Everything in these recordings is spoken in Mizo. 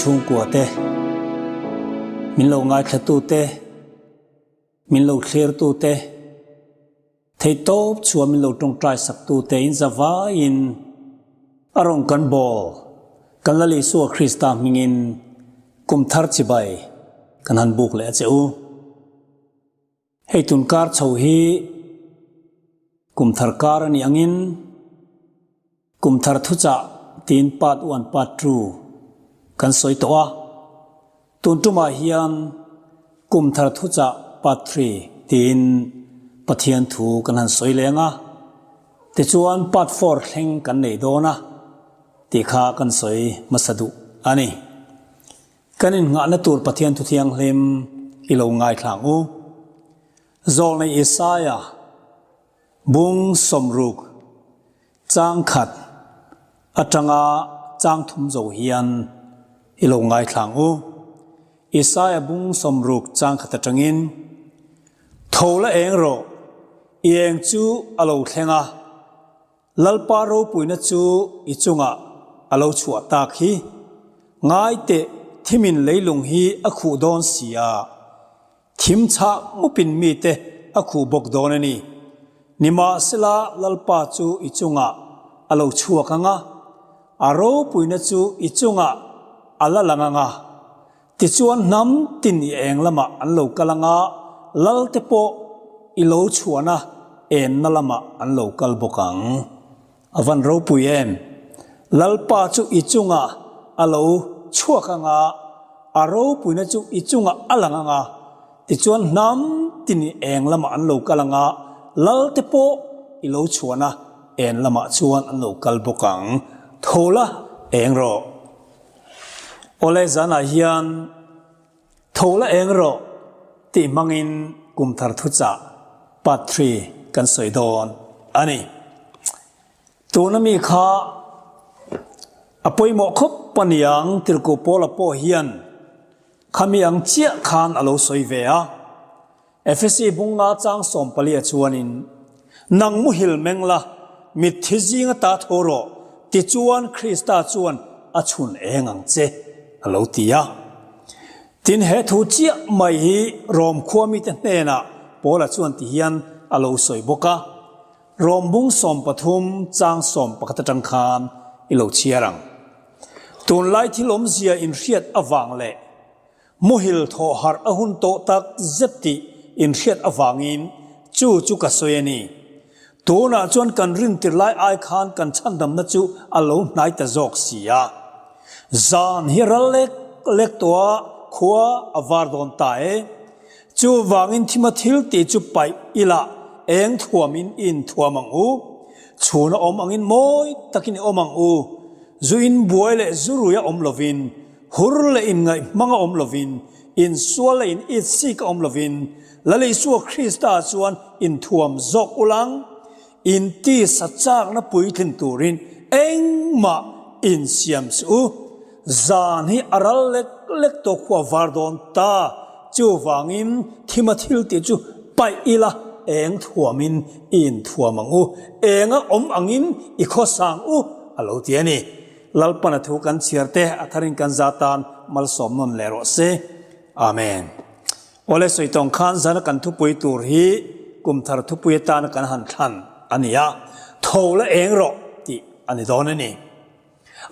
chhungkua te, min lo ngaithla te, min lo thlir tu te, theihtawp chhuah min lo tawngtai sak tu te in zavaiin a rawn kan bawl kan Lal Isua Krista hmingin kum thar chibai kan han buk leh a che u. Hei tun kar chho hi kum thar kar a nih angin kum thar thuchah tiin part one part two kan sawi tawh a, tun tumah hian kum thar thuchah part three tiin Pathian thu kan han sawi leng a, tichuan part four thleng kan nei dawn a tih kha kan sawi hmasa duh a ni. Kan innghahna tur Pathian Thu Thianghlim i lo ngaithla ang u. Zawlnei Isaia bung sawmruk chang khat atanga chang thum zo hian i lo ngaithla ang u. Isaia bung sawmruk chang khat atangin, Tho la eng rawh, i eng chu a lo thleng a, Lalpa ropuina chu i chungah a lo chhuah tak hi. Ngai teh, thimin leilung hi a khuh dawn si a, thim chhah mupin mite a khuh bawk dawn a ni. Nimahsela, Lalpa chu i chungah a lo chhuak ang a, a ropuina chu i chungah a la lang ang a. Tichuan hnam tin i eng lamah an lo kal ang a, lalte pawh i lo chhuahna enna lamah an lo kal bawk ang. A van ropui em! Lalpa chu i chungah a lo chhuak ang a, a ropuina chu i chungah a lang ang a. Tichuan hnam tin i eng lamah an lo kal ang a, lalte pawh i lo chhuahna en lamah chuan an lo kal bawk ang. Tho la, eng rawh. Awle zanah hian tho la eng rawh tih hmangin kum thar thuchah part three kan sawi dawn a ni. Tuna mi kha a pawimawh khawp a niang Tirhkoh Paula pawh hian khami ang chiah khan a lo sawi ve a. Efesi bunga chang 14 a chuanin, Nang muhil meng la, mitthi zinga ta tho rawh, tichuan Krista chuan a chhun eng ang che, a lo ti a. Tin, he thu chiah mai hi Rom khua mite hnenah Paula chuan ti hian a lo sawi bawk a, Rom bung 13 chang 11 atang khan i lo chhiar ang. Tunlai thil awmzia inhriat avang leh Muhil thawh harh a hun tawh tak zet tih inhriat avangin chu chu ka sawi a ni. Tunah chuan kan rintir lai ai khan kan chhandamna chu a lo hnai ta zawk si a. Zan hi ral lek lek tawh a, khua a var dawn ta e. Chuvangin thima thil tih chu paih ila eng thuamin i inthuam ang u. Chhuna awm angin mawi takin i awm ang u. Zu inbuai leh zu rui a awm lovin Hur leh inngaih hmang a awm lovin, insual leh in itsik a awm lovin, Lal Isua Krista chuan inthuam zawk ulang, inti sa chakna puitlin turin engmah insiam suh u. Zan hi a ral lek lek tawh khua var dawn ta, chuvangin thima thil tih chu paih ila eng thuamin i inthuam ang u, enga awm angin i khawsang u, a lo ti a ni. Lalpana thu kan chhiar te a tharin kan za tan malsawm nawn leh rawh se. Amen. Awle sawi tawng khan zana kan thupui tur hi kum thar thupui atana kan han thlan a ni a, tho la eng rawh tih a ni dawn a ni.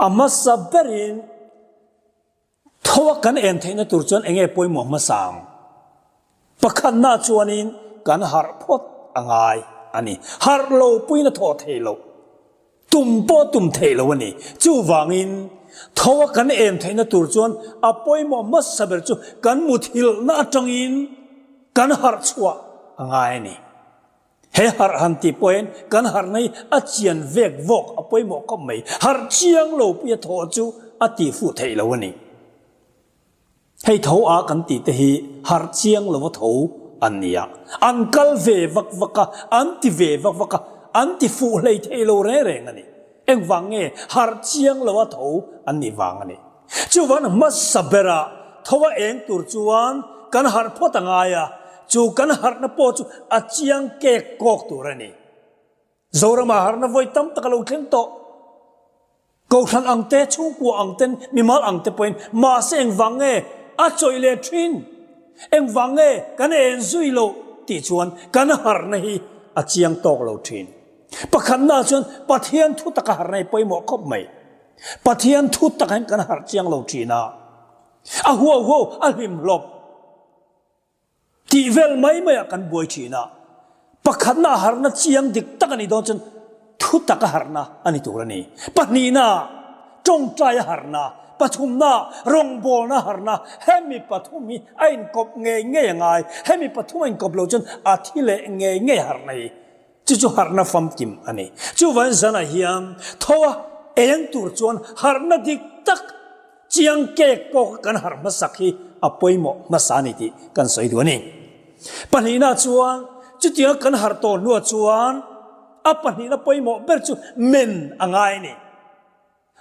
A hmasa berin Tho a kan en theihna tur chuan enge pawimawh hmasa ang? Pakhatna chuanin kan harh phawt a ngai a ni. Harh lo puiin a thawh theih loh, tum pawh tum theih loh a ni. Chuvangin tho a kan en theihna tur chuan a pawimawh hmasa ber chu kan muthilhna atangin kan harh chhuah a ngai a ni. He harh han tih pawhin kan harhna hi a chian vek vawk a pawimawh khawp mai. Harh chiang lo puia thawh chu a tih fuh theih lo a ni. Hei tho a kan tih te hi harh chiang lova tho an ni a. An kal ve vak vak a, an ti ve vak vak a, an ti fuh hlei thei lo reng reng a ni. Engvang nge harh chiang lova tho an nih vang a ni. Chuvan hmasa berah tho a eng tur chuan kan harh phawt a ngai a, chu kan harhna pawh chu a chiang kek kawk tur a ni. Zoramah harhna vawi tam tak a lo thleng tawh. Kohhran ang te, chhungkua ang ten, mimal ang te pawhin mahse engvang nge a chawih leh thin? Engvang nge kan en zui loh tih chuan kan harhna hi a chiang tawk lo thin. Pakhatna chuan Pathian thu taka harhna hi pawimawh khawp mai. Pathian thu takah hian kan harh chiang lo thin a, a huau huau a hlim hlawp. Tih vel mai maiah kan buai thin a, pakhatna a harhna chiang dik tak a nih dawn chuan thu taka harhna a ni tur a ni. Pahnihna, tawngtai a harhna, pathumna, rawngbawlna harhna, hemi pathum hi a inkawp ngei ngei a ngai. Hemi pathum a inkawp loh chuan a thi leh ngei ngei harhna hi chu chu harhna famkim a ni. Chuvangin zanah hian tho a eng tur chuan harhna dik tak, Chiang kek pawh kan harh hmasak hi a pawimawh hmasa a ni tih kan sawi duh a ni. Pahnihna chuan chutianga kan harh tawh hnuah chuan a pahnihna pawimawh ber chu men a ngai a ni.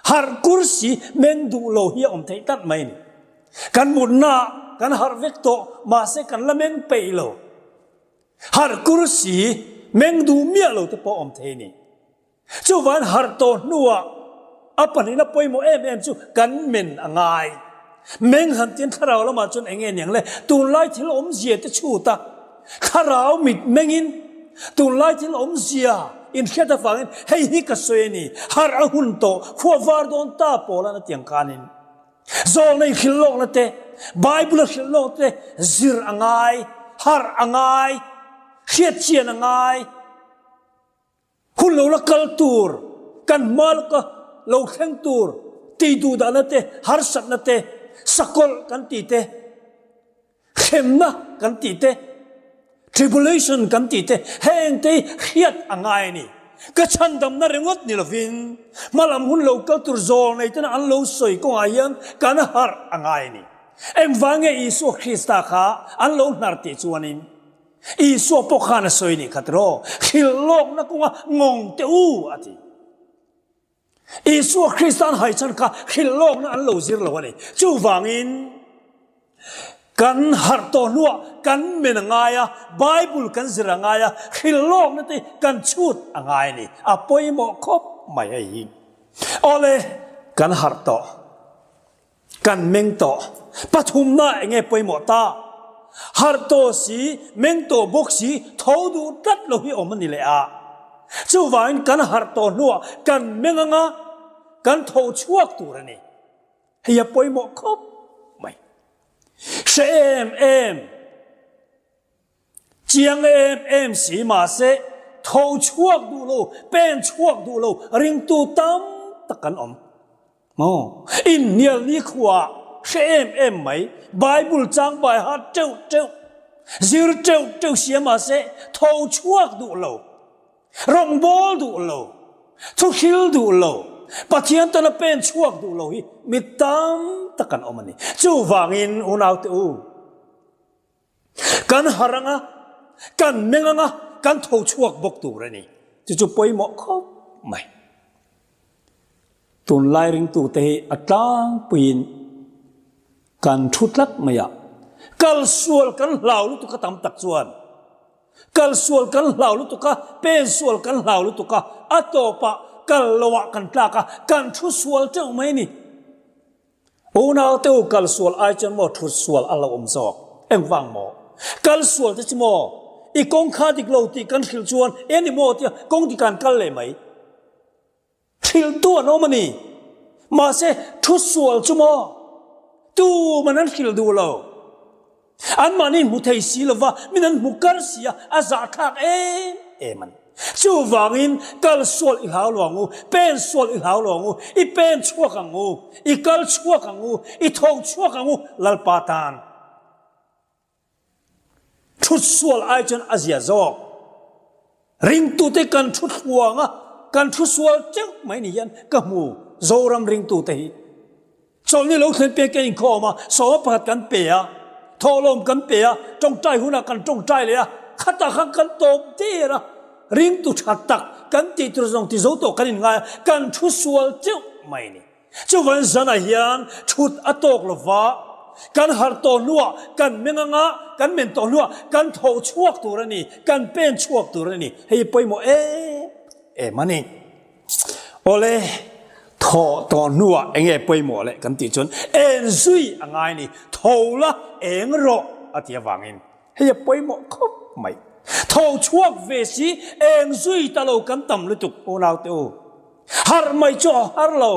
Harh kur si men duh lo hi a awm theih tlat mai a ni. Kan mutna kan harh vek tawh mahse kan la meng peih lo. Harh kur si meng duh miah lo te pawh a awm thei a ni. Chuvan harh tawh hnuah a pahnihna pawimawh em em chu kan men a ngai. Meng han tin thlarau lamah chuan eng nge niang le? Tunlai thil awmzia te chhut a, thlarau mit mengin tunlai thil awmzia inhriat avangin hei hi ka sawi a ni, harh a hun tawh, khua var dawn ta pawlan a tiang khanin zawlna i hrilh lawkna te, Bible a hrilh lawkna te zir a ngai, harh a ngai, hriatchian a ngai. Hun lo la kal tur, kan hma lawka lo thleng tur tih duh dahna te, harsatna te, sakawlh kan tih te, hremna kan tih te, tribulation kan tih te, heng te hi hriat a ngai a ni. Ka chhandamna ringawt ni lovin hmalam hun lo kal tur zawl nei tena an lo sawi kawngah hian kan harh a ngai a ni. Engvang nge Isua Krista kha an lo hnar tih chuanin Isua pawh khan a sawi nih kha tiraw, Hrilh lawkna kawnga ngawng teh u, a ti. Isua Krista an haichan kha hrilh lawkna an lo zir lo a ni. Chuvangin, kan harh tawh hnuah kan men a ngai a, Bible kan zir a ngai a, hrilh lawkna te kan chhut a ngai a ni. A pawimawh khawp mai hei hi. Awle, kan harh tawh. Kan meng tawh. Pathumna eng nge pawimawh ta? Harh tawh si, meng tawh bawk si, tho duh tlat lo hi awm a ni leh a. Chuvangin kan harh tawh hnuah kan meng anga kan tho chhuak tur a ni. Hei a pawimawh khawp mai. Hre em em. Chiang em em si mahse tho chhuak duh lo, pen chhuak duh lo ringtu tam tak kan awm. Maw? Inhnial nikhua hre em em mai, Bible chang bai hat teuh teuh, zir teuh teuh sia mahse tho chhuak duh lo, rawngbâwl duh lo, thuhril duh lo, Pathian tana pen chhuak duh lo hi mi tam tak kan awm a ni. Chuvangin unaute u, Kan harh anga, kan meng anga, kan tho chhuak bawk tur a ni. Chu chu pawimawh khawp mai. Tunlai ringtute hi a tlangpuiin kan thu tlat mai a, kal sual kan hlau lutuk a tam tak chuan, kal sual kan hlau lutuk a, pen sual kan hlau lutuk a, a tawpah kal loah kan tlak a, kan thu sual teuh mai a ni. Unau te u kal sual ai chuan maw thut sual a lo awm zawk? Engvang maw? Kal sual te chu maw i kawng kha dik lo tih kan hrilh chuan eng ni maw tia kawng dik an kal leh mai. Hrilhtu an awm a ni. Mahse thu sual chu maw tuman an hrilh duh lo. Anmahni hmu thei si lova, min an hmu kar si a, a zahthlak em em a ni. Chuvangin kal sual i hlau lo ang u, pen sual i hlau lo ang u, i pen chhuak ang u, i kal chhuak ang u, i tho chhuak ang u Lalpa tan. Thut sual ai chuan a zia zawk. Ringtute kan thu thluang a, kan thu sual teuh mai ni hian ka hmu Zoram ringtute hi. Chawlhni lo thlen pek kan inkhawm a, sawma pakhat kan pe a, thawhlawm kan pe a, tawngtai hunah kan tawngtai leh a, khatah khan kan tawp der a, ringtu tha tak kan tih tur zawng ti zo tawh kan inngai a, kan thu sual teuh mai a ni. Chuvan zanah hian thut a tawk lo va, kan harh tawh hnuah kan meng anga, kan men tawh hnuah kan tho chhuak tur a ni, kan pen chhuak tur a ni. Hei pawimawh em em a ni. Awle. Thawh tawh hnuah eng nge pawimawh leh kan tih chuan en zui a ngai ni, tho la eng rawh a ti avangin hei a pawimawh khawp mai. Tho chhuak ve si eng zui ta lo kan tam lutuk unau te u. Harh mai chu a har lo.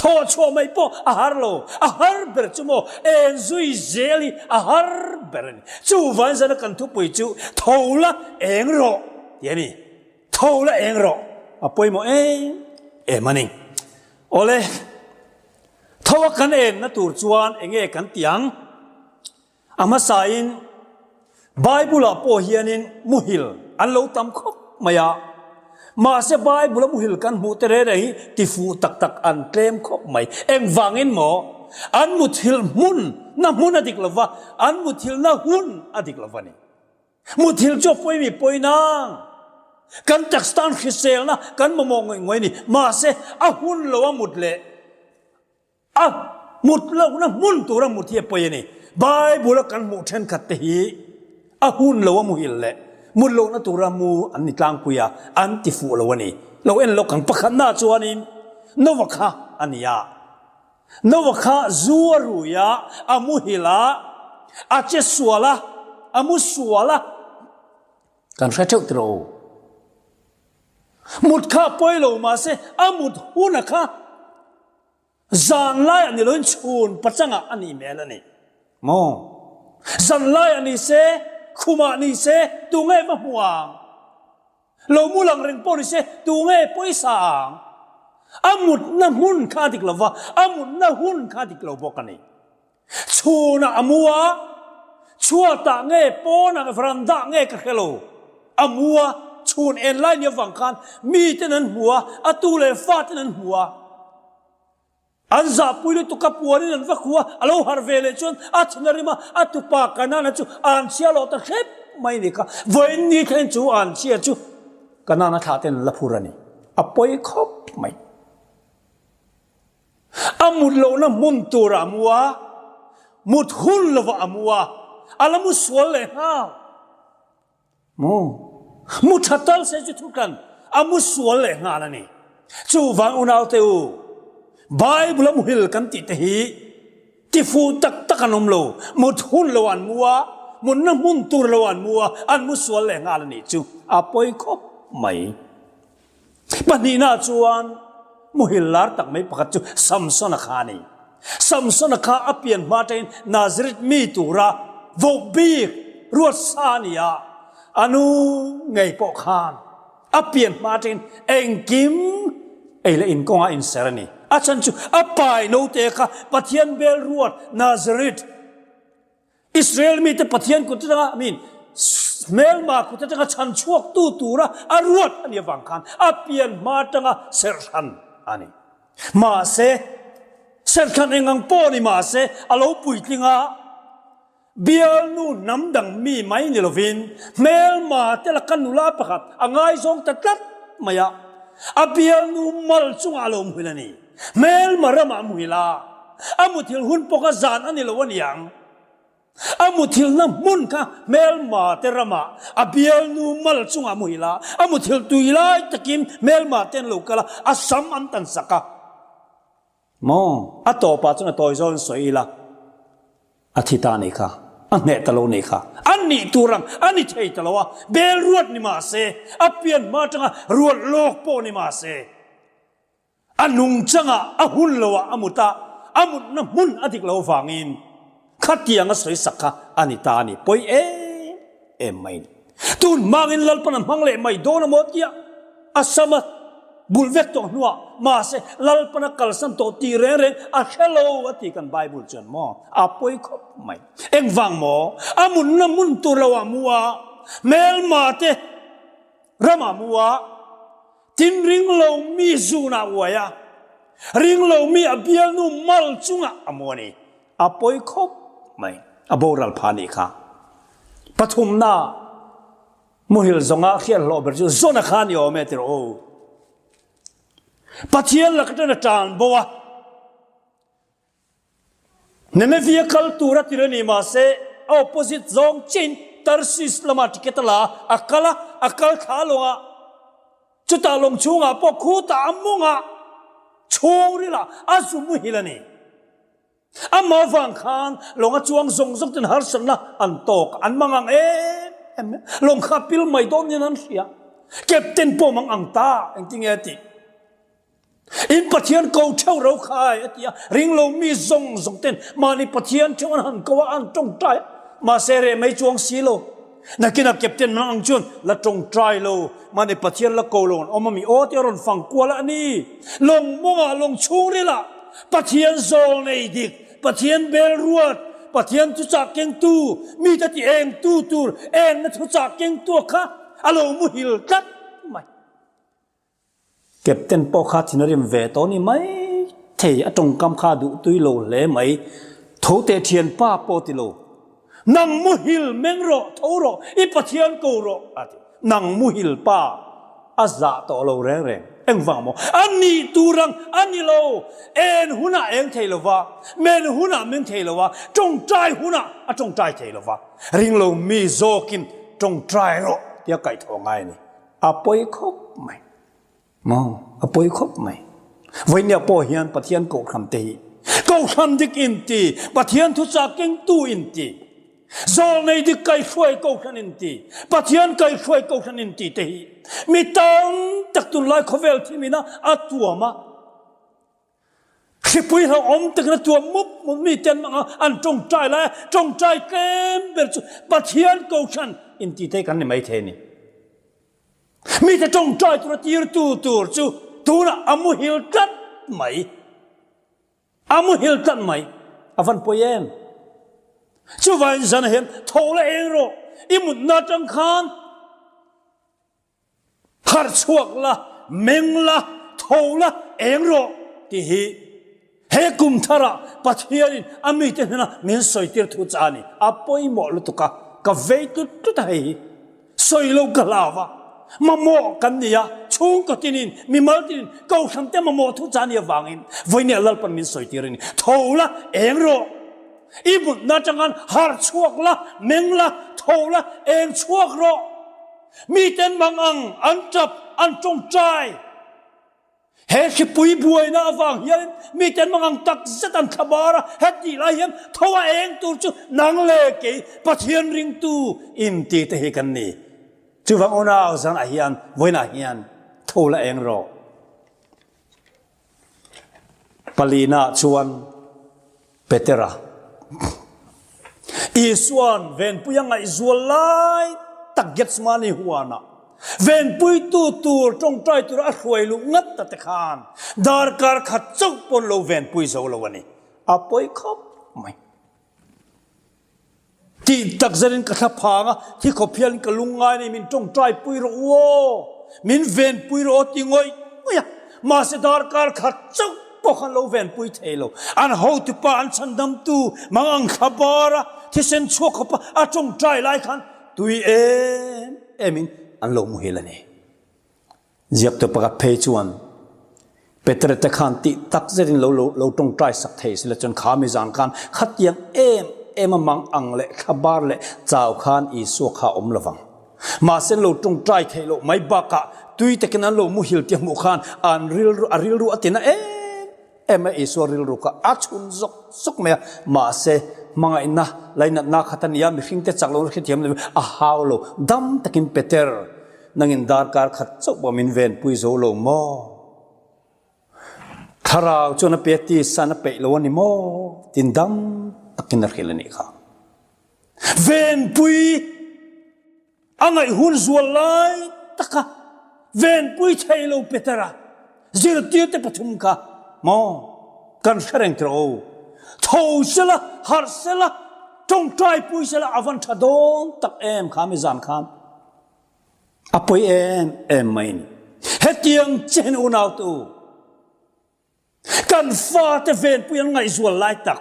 Thawh chhuah mai pawh a har lo. A har ber chu maw eng zui zel hi a har ber a ni. Chuvain zana kan thupui chu tho la eng rawh tih a ni. Tho la eng rawh, a pawimawh em em a ni. Awle, tho a kan enna tur chuan eng nge kan tih ang? A hmasain Bible-ah pawh hianin muhil an lo tam khawp mai a, mahse Bible-a muhil kan hmuh te reng reng hi tifuh tak tak an tlem khawp mai. Engvangin maw? An muthilh hmun na hmun a dik lo va, an muthilhna hun a dik lo va ni. Muthil chu a pawimi pawi nang. Kan taksa tan hriselna kan mamawh ngawih ngawih a ni. Mahse, a hun lo a mut leh a mut lohna hmun tura mut hi a pawi a ni. Bible a kan hmuh thenkhat te hi a hun lo a muhil leh mut lohna tura mu an ni tlangpui a, an ti fuh lo a ni. Lo en lawk ang. Pakhatna chuanin Noah kha a ni a. Noah kha zu a rui a, a muhil a, a che sual a, a mu sual a. Kan hre theuh tiraw u. Mut kha a pawi lo mahse a mut huna kha zan laiah ni loin chhun pachangah a nih hmel a ni maw? Zan laiah ni se, khumah ni se, tunge va hmu ang? Lo mu lang reng pawh ni se, tu nge pawisa ang? A mutna hmun kha a dik lo va, a mutna hun kha a dik lo bawk a ni. Chhunah a mu a, chhuatah nge pawnah nge verandah nge ka hre lo. A mu a, chhun en lai ni avang khan miten an hmu a, a tu leh faten an hmu a. An zahpui lutuk a puanin an va khu a, a lo harh ve leh chuan a thin a rim a, a tupa Kanana chu an chhia loh ta hrep mai ni kha. Vawiin ni thleng chu an chhia chu Kanana thlah ten an la phur a ni. A pawi khawp mai. A mut lohna hmun turah a mu a, mut hun lovah a mu a, a la mu sual leh nghal. Maw? Mu tha tal se chu thukan a mu sual leh nghal a ni. Chuvang unaute u, Bible a muhil kan tih te hi tifuh tak tak an awm lo. Mut hun lo an mu a, mutna hmun tur lo an mu a, an mu sual leh nghal a nih chu a pawi khawp mai. Pahnihna chuan muhil lar tak mai pakhat chu Samsona kha a ni. Samsona kha a pian hma atangin Nazareth mi tura voh bik ruat sa a ni a, a nu ngei pawh khan a pian hma atangin engkim ei leh in kawngah inser a ni. A chhan chu a pai note kha Pathian bel ruat Nazareth Israel mite Pathian kut atanga, I mean, hmelma kut atanga chhan chhuaktu tura a ruat a nih avang khan a pian hma atanga serhhran a ni. Mahse, serhhran eng ang pawh ni mahse a lo puitling a, bialnu hnam dang mi mai ni lovin hmelma te laka nula pakhat a ngaizawng ta tlat mai a, a bialnu mal chungah a lo muhil a ni. Hmelma ramah a muhil a, a muthilh hun pawh kha zan a ni lo a niang. A muthilhna hmun kha hmelma te ramah a bialnu mal chungah a muhil a, a muthilh tui lai takin hmelma te an lo kal a, a sam an tan sak a. Maw? A tawpah chuan a tawi zawin sawi ila, a thi ta nih kha, a hneh ta lo nih kha, a nih tur ang a ni thei ta lo a, bel ruat ni mah se, a pian hma atanga ruat lawk pawh ni mah se, A nungchangah a hun loah a mut a, a mutna hmun a dik lo vangin khatiang a sawisak kha a ni ta a ni. Pawi em em mai ni. Tun hmangin Lalpan a hmang leh mai dawn a maw tia a sam a bulh vek tawh hnuah mahse Lalpan a kalsan tawh tih reng reng a hre lo a ti kan Bible chuan maw a pawi khawp mai. Engvang maw? A mutna hmun tur loah mu a, hmelma te ramah mu a, Tin ring lo mi zunah uai a, ring lo mi a bialnu mal chungah a mu a ni. A pawi khawp mai. A boral pha nih kha. Pathumna muhil zawnga hriat hlawh ber chu Zona kha a ni awm e ti rawh u. Pathian lak atana tan bo a. Nineveh kal tur a tir a ni mahse a opposite zawng chiahin Tarsis lamah ticket a la a, a kal a, a kal thla lawng a, chutah lawng chhungah pawh khutah a mawngah. Chhungrilah a zu muhil a ni. Amah vang khan lawng a chuang zawng zawng ten harsatna an tawk, an mang ang em em mai. Lawng kha pil mai dawn nen an hria. Captain pawh mang ang ta, engtinge a tih? In Pathian ko theuh ro khai a ti a, ringlo mi zawng zawng ten mahni Pathian theuh an han ko a, an tawngtai a, mahse reh mai chuang si lo. Nakinah Captain mang ang chuan la tawngtai lo, mahni Pathian la ko lo an awm a mi aw tih a rawn fang kual a ni. Lawng mawngah, lawng chhungrilah Pathian zawl nei dik, Pathian bel ruat, Pathian thuchah kengtu, mite ti engtu tur engna thuchah kengtu kha a lo muhil tlat mai. Captain pawh kha thin a rim ve tawh ni mai thei, a tawngkam kha a duh tui lo hle mai. Tho teh thianpa pawh ti lo, Nang muhil meng rawh, tho rawh, i Pathian ko rawh a ti. Nang muhil pa a zah tawh lo reng reng. Engvang maw? A nih tur ang a ni lo. En hunah eng thei lo va, men hunah meng thei lo va, tawngtai hunah a tawngtai thei lo va. Ringlo mi zawkin tawngtai rawh tia kaihthawh ngai a ni. A pawi khawp mai. Maw? A pawi khawp mai. Vawinia pawh hian Pathian kohhran te hi kohhran dik in ti, Pathian thuchah kengtu in ti, zawlnei dik kaihruai kohhran in ti, Pathian kaihruai kohhran in ti te hi mi tam tak tunlai khawvel thimina a tuam a. Hripui hlauhawm takin a tuam mup mup mi te an mang a, an tawngtai lai a, tawngtai tlem ber chu Pathian kohhran inti te kan ni mai thei a ni. Mite tawngtai tura tirtu tur chu tunah a muhil tlat mai. A muhil tlat mai. A van pawi em? Chuvangin zan hian tho la eng rawh, i mutna atang khan Harh chhuak la, meng la, tho la, eng rawh tih hi he kum tharah Pathianin a mite hnena min sawitir thu cha a ni. A pawimawh lutuk a, ka vei tlut tlut a hei hi. Sawi lo ka hlau a, mamawh kan ni a, chhungkaw tinin, mimal tinin, kohhran te mamawh thu cha a nih avangin vawinia Lalpan min sawitir a ni. Tho la, eng rawh. I mutna atangin harh chhuak la, meng la, tho la, eng chhuak rawh. Miten mang ang an tap, an tawngtai. He hripui buaina avang hianin miten mang ang tak zet an thlabar a, hetih lai hian tho a eng tur chu nang leh kei Pathian ringtu inti te hi kan ni. Chuvang unau zanah hian, vawiinah hian tho la eng rawh. Palina chuan Petera, Isua'n venpui a ngaihzual lai tak Gethsemane huanah venpuitu tur tawngtai tura a hruai luh ngat ta te khan darkar khat chauh pawn lo venpui zo lo a ni. A pawi khawp mai. Tih tak zerin ka thla phang a, thi khawp hian ka lungngai nei min tawngtai pui rawh u aw, min ven pui rawh aw ti ngawih ngawih a, mahse darkar khat chauh pawh khan lo ven pui thei lo. An hotupa an chhandamtu mangang thla bar a, thisen chhuak khawpa a tawngtai lai khan tui em emin an lo muhil a ni. Ziaktu pakhat phei chuan Peter te khan tih tak zetin lo lo lo tawngtai sak thei sila chuan kha mi zan khan khatiang em em a mang ang leh thlabar leh chau khan Isua kha a awm lovang. Mahse an lo tawngtai theih loh mai bakah tui takin an lo muhil tih a hmuh khan an rilru a rilru a tina em em a, Isua rilru kha a chhun zawk zawk mai a, mahse hmangaihna lainatna khat a nia, mihringte chak lohna hrethiam lovin a hau lo, dam takin Peter, nangin darkar khat chauh pawh min venpui zo lo maw? Thlarau chuan a pe tisan a peih lo a ni maw? Tin dam takin a hrilh a nih kha. Venpui! A ngaihhun zual lai taka venpui thei lo Petera zirtirte pathum kha maw kan hre reng tirh aw. Tho sela, harh sela, tawngtaipui sela a van tha dawn tak em kha mi zan khan a pawi em em mai a ni. Hetiang chiahin unautu. Kan fate venpui an ngaihzual lai tak,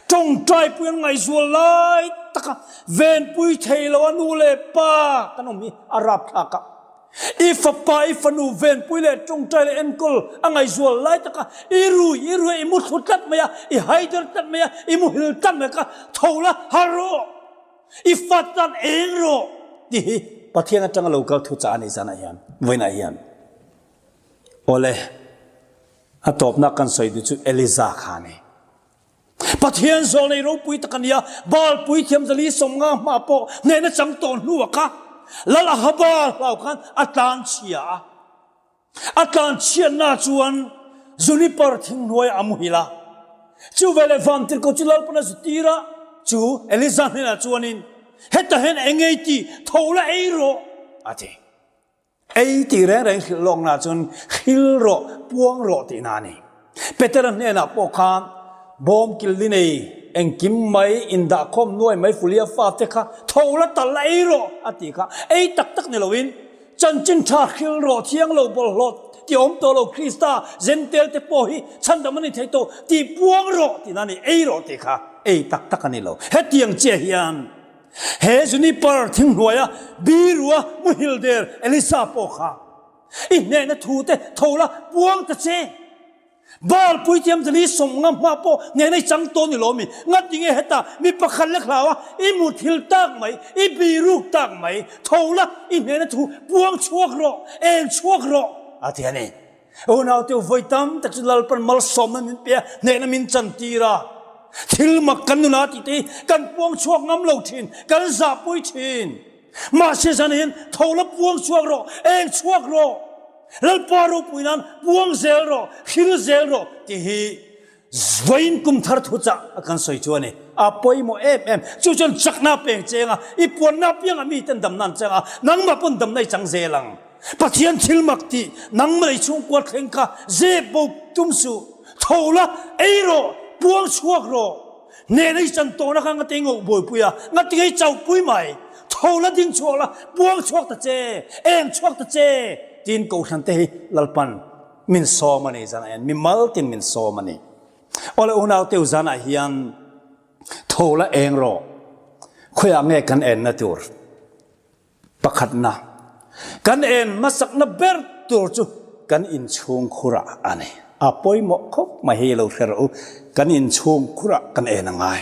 tawngtaipui an ngaihzual lai taka venpui thei lo a nu leh pa kan awm hi a rapthlak a. I fapa, i fanu venpui leh tawngtai leh enkawl a ngaihzual lai taka i rui, i rui a, i muthlu tlat mai a, i haider tlat mai a, i muhil tlat mai kha tho la, har rawh, i fat tan eng rawh tih hi Pathian atanga lo kal thu chah a ni zanah hian, vawiinah hian. Awle. A tawpna kan sawi duh chu Eliza kha a ni. Pathian zawlnei ropui tak a nia, Baal puithiam zali 50 hma pawh hnehna chang tawh hnuah kha Lal Ahaba hlau khan a tlanchhia a. A tlanchhiatna chuan juniper thinghnuaiah a muhil a. Chu veleh vantirhkoh chu Lalpan a zu tir a, chu Eliza hnenah chuanin, Heta hian eng ei tih tho la ei rawh, a ti. Ei tih reng reng hrilh lawkna chuan hril rawh, puang rawh tihna a ni. Petera hnenah pawh khan bawm killi nei engkim mai indahkhawm nuai mai Fulia fate kha tho la tal la ei rawh a tih kha ei tak tak ni loin chanchin tha hril rawh thiang lo bawlhhlawh ti awm tawh lo Krista Zentel te pawh hi chhandam a ni thei tawh tih puang rawh tihna a ni ei rawh tih kha ei tak tak a ni lo. Hetiang chiah hian He juniper thinghnuaia birua muhil der Elisa pawh kha i hnehna thu te tho la puang ta che. Baal puithiam zali 50 hma pawh hnehna i chang tawn ni lo mi? Ngati nge heta mi pakhat lek hlau a i muthil tak mai, i biruk tak mai, tho la i hnehna thu puang chhuak rawh, eng chhuak rawh a ti a ni. Unaute vawi tam tak chu Lalpan malsawmna min pe a, hnehna min chantir a. Thil mak kan nuna tih te hi kan puang chhuak ngam lo thin, kan zahpui thin. Mahse zan hian tho la puang chhuak rawh, eng chhuak rawh, Lalpa ropui nan puang zel rawh, hril zel rawh tih hi Vawiin kum thar thu chah a kan sawi chu a ni. A pawimawh em em. Chu chuan chakna peng cheng a, i puanna apiangah miten damna an chang a, nangmah pawn damna i chang zel ang. Pathian thil mak tih nangmah lei chhungkua thleng kha zep bo tum suh. Tho la, ei rawh, puang chhuak rawh. Hnehna i chan tawhna kha ngate i ngoh buaipui a, ngate i chauhpui mai. Tho la, ding chhuak la, puang chhuak ta che, eng chhuak ta che, tiin Kohhran te hi Lalpan Min sawm a ni zanah hian, mimal tin min sawm a ni. Awle unau teu zanah hian tho la eng rawh, khawiah nge kan enna tur? Pakhatna, kan en hmasakna ber tur chu kan inchhung khurah a ni. A pawimawh khawp mai hei lo hre rawh u, kan inchhung khurah kan en a ngai.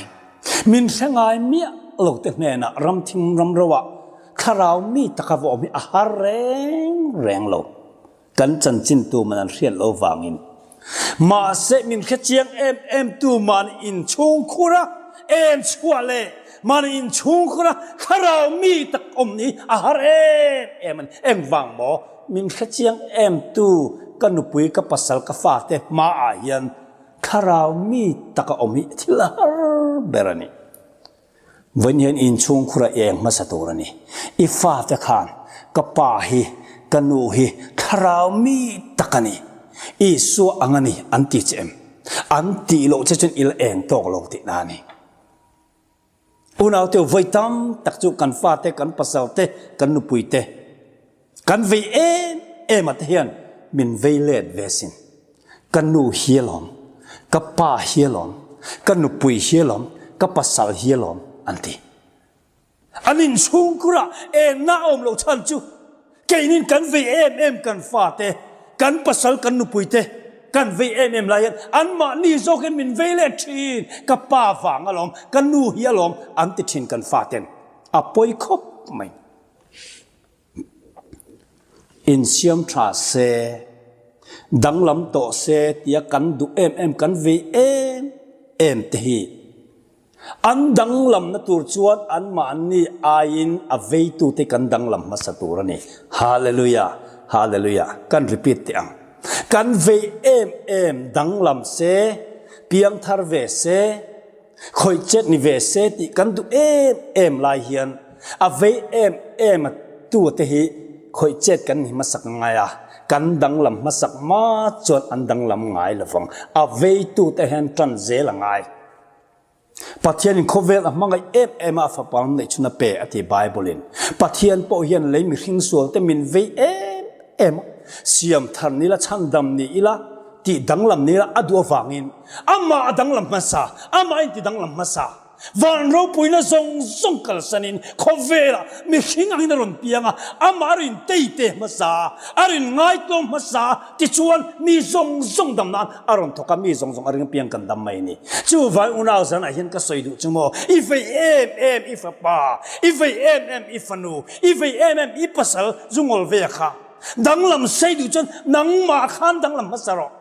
Min hre ngai miah lo te hnenah ramthim ramroah thlarau mi taka va awm hi a har reng reng lo. Kan chanchin tu man an hriat lo vangin. Mahse min hre chiang em em tu mahni inchhung khura en chhuah leh mahni inchhung khura thlarau mi tak awm ni a har em em a ni. Engvang maw? Min hre chiang em tu ka nupui ka pasal ka fate hmaah hian thlarau mi taka awm hi thil a har ber a ni. Vawiin hian inchhungkhur a eng hmasa tur a ni. I fate khan ka pa hi, ka nu hi thlarau mi tak a ni, Isua ang a ni an ti che em? An tih loh che chuan i la eng tawk lo tihna a ni. Unaute vawi tam tak chu kan fate, kan pasalte, kan nupuite, Kan vei em em a te hian min vei let ve sin. Ka nu hi alawm, ka pa hi alawm, ka nupui hi alawm, ka pasal hi alawm an ti. An inchhungkurah enna a awm loh chhan chu keinin kan vei em em kan fate, kan pasal kan nupui te kan vei em em lai hian anmahni zawkin min vei let thin, ka pa vang alawm, ka nu hi alawm an ti thin kan faten. A pawi khawp mai. Insiam tha se, danglam tawh se tia kan duh em em, kan vei em em te hi an danglamna tur chuan anmahni aiin a veitute kan danglam hmasa tur a ni. Hallelujah! Hallelujah! Kan repeat teh ang. Kan vei em em danglam se, piangthar ve se, Khawih chet ni ve se tih kan duh em em lai hian a vei em em a tu te hi khawih chet kan ni hmasak ngai a, kan danglam hmasak hma chuan an danglam ngai lo vang. A vei tu te hian tan zel a ngai. Pathianin khawvel a hmangaih em em a, a fapa an neih chhun a pe a ti Bible in. Pathian pawh hian lei mihring sual te min vei em em a, siam thar ni ila chhandam ni ila, Tih danglam nia a duh avangin amah a danglam hmasa, amah a inti danglam hmasa. Van ropuina zawng zawng kalsanin khawvelah mihring angin a rawn piang a, amah a rin teite hmasa, a rin ngaitlawm hmasa, tichuan mi zawng zawng dam nan a rawn thawk a, mi zawng zawng a ring apiang kan dam mai a ni. Chuvang unau zanah hian ka sawi duh chu maw, i vei em em i fapa, i vei em em i fanu, i vei em em i pasal zu ngawl ve a kha. Danglam sei duh chuan nangmah khan danglam hmasa rawh.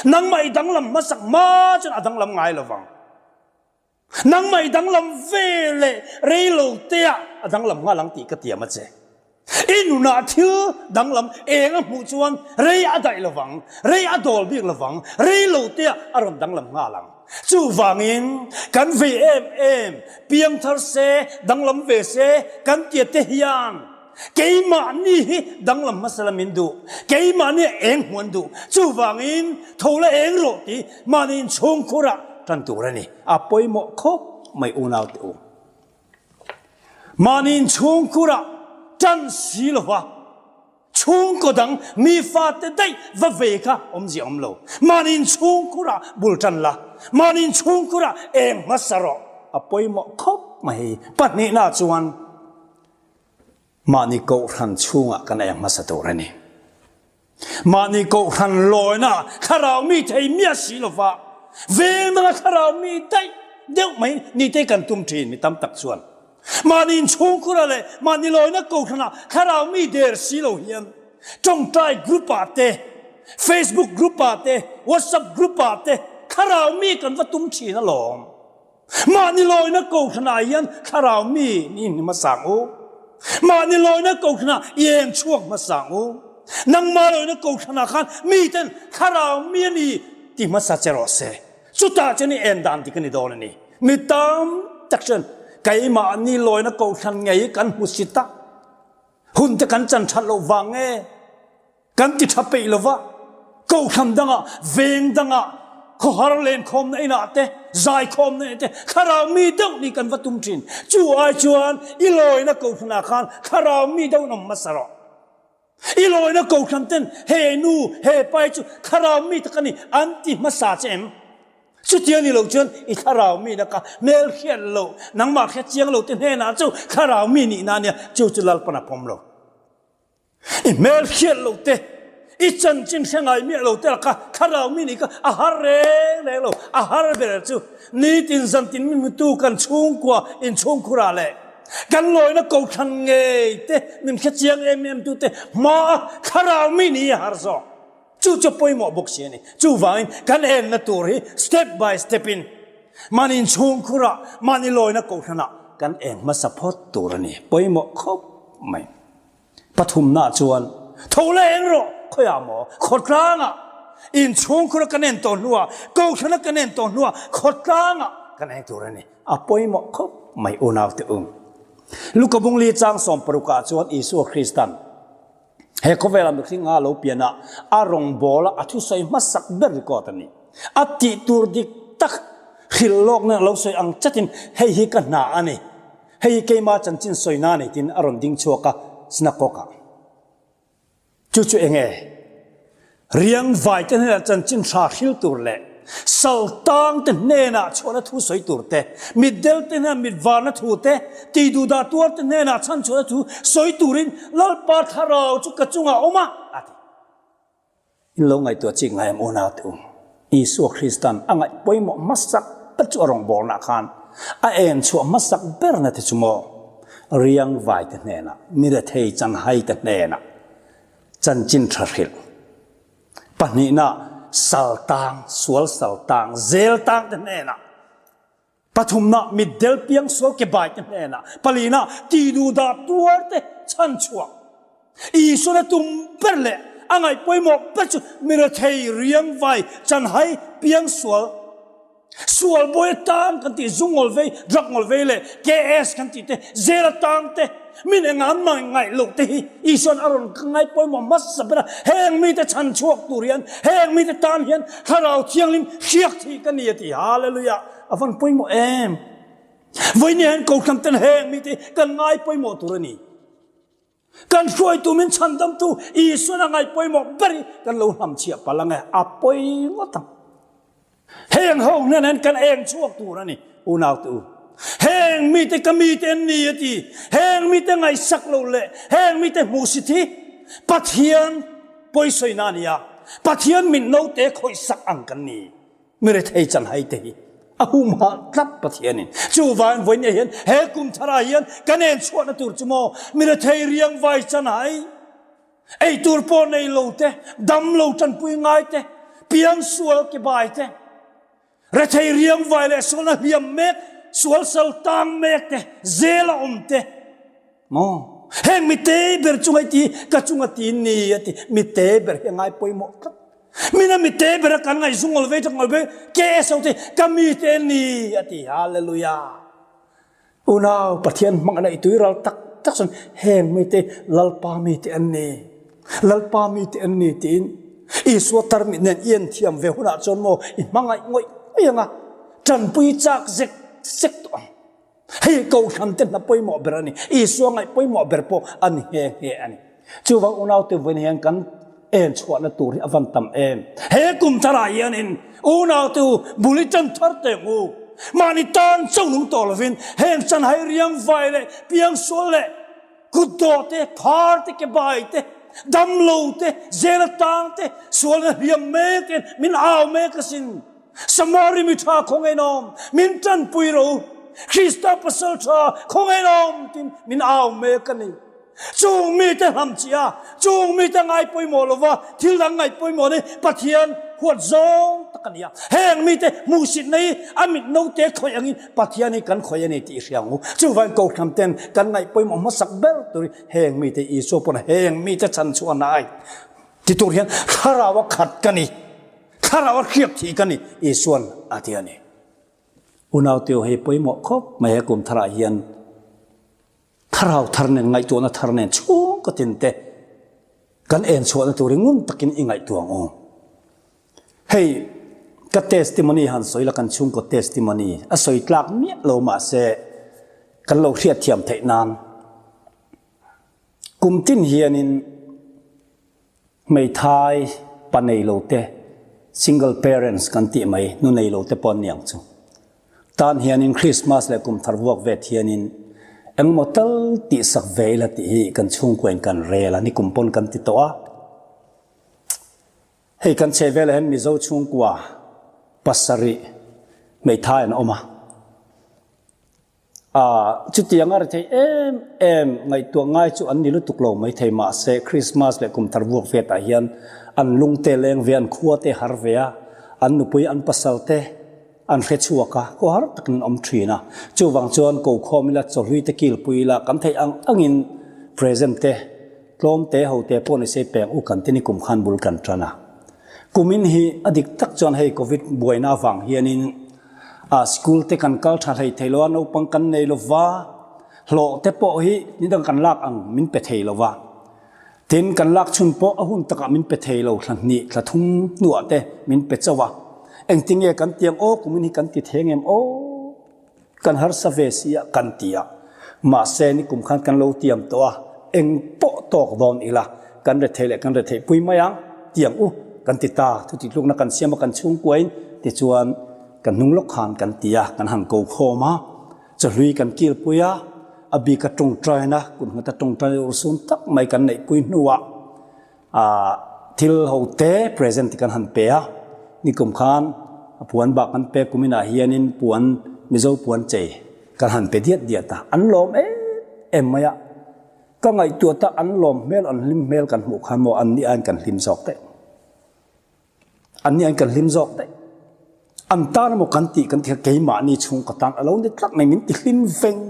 Nangmah i danglam hmasak hma chuan a danglam ngai lo vang. Nangmah i danglam ve leh rei lo teah a danglam nghal ang tih ka tiam a che. I nunah thil danglam eng a hmuh chuan rei a daih lo vang, rei a dawl bik lo vang, rei lo teah a rawn danglam nghal ang. Chuvangin kan vei em em, piangthar se, danglam ve se kan tia te hian keimahni hi danglam hmasa la min duh, keimahni a eng hmuh an duh. Chuvangin tho la eng rawh tih mahni inchhungkhurah tan tur a ni. A pawimawh khawp mai unaute u. Mahni inchhungkhurah tan si lova Chhungkaw dang mi fate daih va ve kha awmzia awm lo. Mahni inchhungkhurah bul tan la, mahni inchhungkhurah eng hmasa rawh a pawimawh khawp mai hei. Pahnihna chuan mahni kohhran chhungah kan eng hmasa tur a ni. Mahni kohhran lawina thlarau mi thei miah si lova veng danga thlarau mi daih deuh mai ni te kan tum thin mi tam tak chuan. Mahni inchhungkhura leh mahni lawina kohhranah thlarau mi der si lo hian tawngtai group ah te, Facebook group ah te, WhatsApp group ah te thlarau mi kan va tum thin alawm. Mahni lawina kohhranah hian thlarau mi ni hmasa ang u. Mahni lawina kohhranah i eng chhuak hmasa ang u. Nangmah lawina kohhranah khan miten thlarau mi a ni ti hmasa che rawh se. Chutah chuan i en dan dik a ni dawn a ni. Mi tam tak chuan keimahni lawina kohhran ngei kan hmu si tak. Hun te kan chan that loh vang nge kan ti tha peih lova kohhran dangah veng dangah khawhar lenkhawmna inah te zaikhawmna inah te thlarau mi deuh nih kan va tum thin. Chu ai chuan i lawina kohhranah khan thlarau mi deuh an awm hmasa rawh. I lawina kohhran ten he nu, he pa hi chu thlarau mi tak a ni an ti hmasa che em? Chutia ni lo chuan i thlarau mi naka hmel hriat loh, nangmah hre chiang lo te hnenah chu thlarau mi nihna a nia, chu chu Lalpan a pawm lo. I hmel hriat loh te, i chanchin hre ngai miah lo te laka thlarau mi nih kha a har reng reng lo, a har ber chu nitin zantin min hmutu kan chhungkua inchhungkhurah leh Kan lawina kohhran ngei te min hre chiang em em tu te hmaa thlarau mi ni a har zawk. Chu chu pawimawh bawk si a ni. Chuvangin kan enna tur hi step by step in mahni inchhungkhurah, mahni lawina kohhranah kan eng hmasa phawt tur a ni. Pawimawh khawp mai. Pathumna chuan tho la eng rawh khawiah maw khawtlangah inchhungkhura kan en tawh hnuah kohhrana kan en tawh hnuah khawtlangah kan eng tur a ni. A pawimawh khawp mai unaute u. Luka bungli chang sawmparukah chuan Isua Kristan he khawvela mihringa lo pian a, a rawngbawla a thusawi hmasak ber record a ni. A tih tur dik tak hrilh lawk nen a lo sawi ang chatin hei hi ka hna a ni, hei hi keima chanchin sawina a ni tiin a rawn ding chhuak a synagogue-ah. Chu chu eng nge? Riangvaite hnenah chanchin hra hril tur leh saltangte hnenah chhuahna thu sawi tur te, mitdelte hnenah mitvarna thu te, tihduhdah tuarte hnenah chhanchhuahna thu sawi turin Lalpa thlarau chu ka chungah a awm a, a ti. In lo ngaihtuah chik ngai em unaute u? Isua Kristan a ngaih pawimawh hmasak ber chu a rawngbawlnah khan a en chhuah hmasak berna te chu maw? Riangvaite hnenah, mi rethei chanhaite hnenah chanchin tha hrilh. Pahnihna, saltang, sual saltang, zel tangte hnenah. Pathumna, mitdel piang sual ke baite hnenah. Palina, tihduhdah tuarte chhan chhuah. Isuan a tum ber leh a ngaih pawimawh ber chu mi rethei, riangvai, chanhai, piang sual, sual bawi atang kan tih, zu ngawl vei, drug ngawl vei leh KS kan tih te, zel atang te, min enga an mah ngaih loh te hi Isuan a rawn ngaih pawimawh hmasa ber a. Heng mite chhan chhuak tur hian, heng mite tan hian Thlarau Thianghlim hriak thih ka ni a ti. Hallelujah! A van pawimawh em! Vawiin hian Kohhran ten heng mite hi kan ngai pawimawh tur a ni. Kan hruaitu min chhandamtu Isuan a ngaih pawimawh ber hi kan lo hlamchhiah palh ang e, a pawi ngawt ang. Heng ho hnenah hian kan eng chhuak tur a ni, unaute u. Heng mite ka mite an ni a ti. Heng mite ngaihsak lo leh heng mite hmuhsit hi Pathian pawisawina a ni a, Pathian mit note khawihsak ang kan ni. Mi rethei chanhai te hi a humhah tlat Pathianin. Chuvangin vawiin hian he kum tharah hian kan en chhuahna tur chu maw mi rethei riangvai chanhai, ei tur pawh nei lo te, dam lo tanpui ngai te, Piangsual ke bai te, rethei riangvai leh sualna hliam mek, sual sal tang mek te, zel a awm te, maw? Heng mi te ber chunga i ti, ka chunga ti ni a ti. Mi te ber hi a ngai pawimawh tlat. Mina mi te ber a kan ngaih zungawl ve tak ngawl ve, KSO te ka mi te ni a ti. Hallelujah. Unau, Pathian hmangaihna i tuiral tak tak chuan heng mite Lalpa mite an ni, Lalpa mite an ni tiin Isua tarmit nen i en thiam ve hunah chuan maw i hmangaih ngawih ngawih ang a, tanpui chak zek zek tawh ang. Hei Kohhran te hna pawimawh ber a ni, Isua ngaih pawimawh ber pawh a ni nghe nghe a ni. Chuvang unaute vawiin hian kan en chhuahna tur hi a van tam em. He kum tharah hianin unaute u bul i tan thar teh ang u. Mahni tan chauh nung tawh lovin heng chanhai riang vai leh piangsual leh kutdawh te, phar te, ke bai te, damlo te, zela tang te, sualna hliam mek ten min au mek asin. Samari mi tha khawngainawm min tanpui rawh u. Krista pasal tha khawngainawm tin min au mek a ni. Chung mite hlamchih a, chung mite ngai pawimawh lova thil dang ngaih pawimawh ni Pathian huat zawng tak a ni a. Heng mite hmuhsitna hi a mit note khawih angin Pathian hi kan khawih a ni tih i hria ang u. Chuvangin Kohhran ten kan ngaih pawimawh hmasak ber turin heng mite Isua pawn heng mite chhan chhuahna ai ti tur hian thlarau a khat ka ni, thlarau a hriak thih ka ni Isuan a ti a ni. Unauteu hei pawimawh khawp mai he kum tharah hian. Thlarau thar nen, ngaihtuahna thar nen chhungkaw tin te kan en chhuahna turin ngun takin i ngaihtuah ang u. Hei ka testimony han sawi la, kan chhungkaw testimony a sawi tlak miah lo mahse kan lo hriatthiam theih nan kum tin hianin Hmeithai pa nei lo te, single parents kan tih mai, nu nei lo te pawh an ni ang chu. Tan hianin Christmas leh kum thar vuak vet hianin engemaw tal tihsak ve ila tih hi kan chhungkuain kan rel a, nikum pawn kan ti tawh a. Hei kan chheh velah hian Mizo chhungkua pasarih hmeithai an awm a. A, chutiang a ri thei em em, ngaihtuah ngai chu an ni lutuk lo maithei mahse Christmas leh kum thar vuak vetah hian an lungte leng ve, an khua te har ve a, an nupui an pasal te an hre chhuak a, khaw har takin an awm thin a. Chuvang chuan ko khawm ila, chawhlui te kilpui ila, kan theih ang angin present te, tlawm te ho te pawh ni se peng u kan ti ni kum khan bul kan tan a. Kumin hi a dik tak chuan hei Covid buaina avang hianin A school te kan kal tha hlei thei lo a, naupang kan nei lo va, hlawh te pawh hi ni dang kan lak ang min pe thei lo va. Tin, kan lak chhun pawh a hun takah min pe thei lo, thla hnih, thla thum hnuah te min pe chauh a. Engtinge kan ti ang aw, kumin hi kan ti thei ang em aw, kan harsa ve si a kan ti a. Mahse, nikum khan kan lo tiam tawh a, eng pawh tawk dawn ila, kan rethei leh kan retheih pui mai ang, ti ang u, kan ti ta. Thutitlukna kan siam a, kan chhungkuain tichuan kan hnung lawk khan kan ti a, kan han ko khawm a, chawhlui kan kilpui a, a bika tawngtaina, kut nghata tawngtaina urhsun tak mai kan neihpui hnuah ah thil ho te present te kan han pe a, nikum khan a puan bak kan pek kum inah hianin puan Mizo puan chei kan han pe diat diat a, an lawm em em mai a, ka ngaihtuah ta an lawm hmel an hlim hmel kan hmuh khan maw an ni aiin kan hlim zawk daih. An ni aiin kan hlim zawk daih. An tan emaw kan tih kan ti kha keimahni chhung ka tan a lo ni tlat mai, min ti hlim veng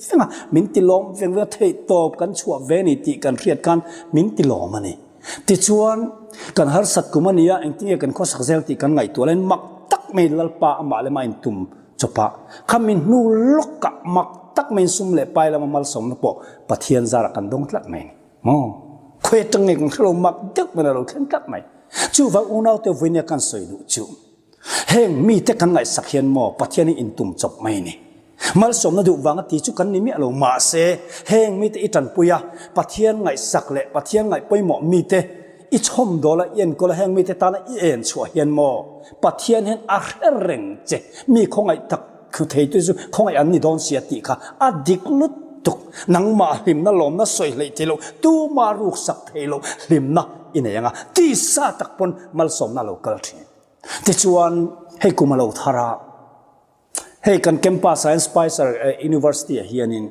veng a, min ti lawm veng veng a, theihtawp kan chhuah ve ni tih kan hriat khan min ti lawm a ni. Tichuan, kan harsat kum a ni a, engtin nge kan khawsak zel tih kan ngaihtuah laiin mak tak mai Lalpa amah lema intum chawp a, kha min hnu lawkah mak tak maiin sum leh pai lama malsawmna pawh Pathian zarah kan dawng tlat mai a ni. Maw? Khawi atang nge kan hrelo mak deuh mai a lo thleng tlat mai. Chuvang unaute vawinia kan sawi duh chu heng mite kan ngaihsak hian maw Pathian hi intum chawp mai ni. Malsawmna duh vanga ti chu kan ni miah lo mahse heng mite i tanpui a Pathian ngaihsak leh Pathian ngaih pawimawh mite i chhawmdawl a i enkawl a heng mite tana i en chhuah hian maw Pathian hian a hre reng che mi khawngaih tak Thu theitu chu khawngaih an ni dawn sia tih kha a dik lutuk. Nangmah hlimna lawmna sawi hleih thei lo, tumah ruksak thei lo hlimna i nei ang a, tisa tak pawn malsawmna a lo kal thin. Tichuan hei kum a lo thar a, hei kan campus ah hian Spicer University ah hianin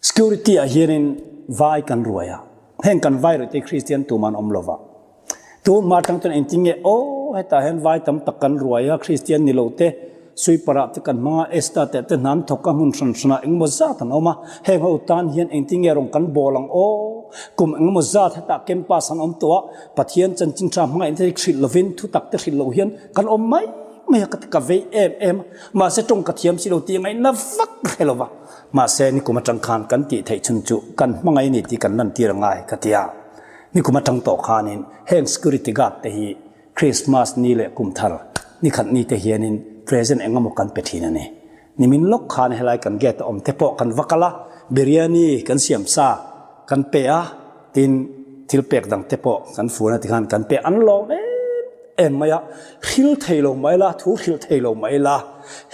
Security ah hianin vai kan ruai a, heng kan vai ruih te hi Kristian tumah an awm lo va. Tun hma atang chuan engtin nge aw hetah hian vai tam tak kan ruai a, Kristian ni lo te, sweeper ah te kan hmang a, Esther te te hna an thawk a, hmun hran hran ah engemaw zat an awm a, heng ho tan hian engtin nge rawn kan bawl ang aw, kum engemaw zat hetah campus an awm tawh a, Pathian chanchin tha hmangaihna te hrilh lovin thutak te hrilh loh hian kan awm mai mai a, ka ti ka vei em em a, mahse tawng ka thiam si lo tih ngaihna vak hre lo va, mahse nikum atang khan kan tih theih chhun chu kan hmangaih a ni tih kan lantir a ngai ka ti a. Nikum atang tawh khanin heng security guard te hi Christmas ni leh kum thar ni khat ni te hianin present eng emaw kan pe thin a ni. Nimin lawk khan helai kan gate a awm te pawh kan va kal a, biryani kan siam sa kan pe a, tin thil pek dang te pawh kan fun a tikhan kan pe an lawm em em mai a, hril thei lo mai la, thu hrilh thei lo mai la,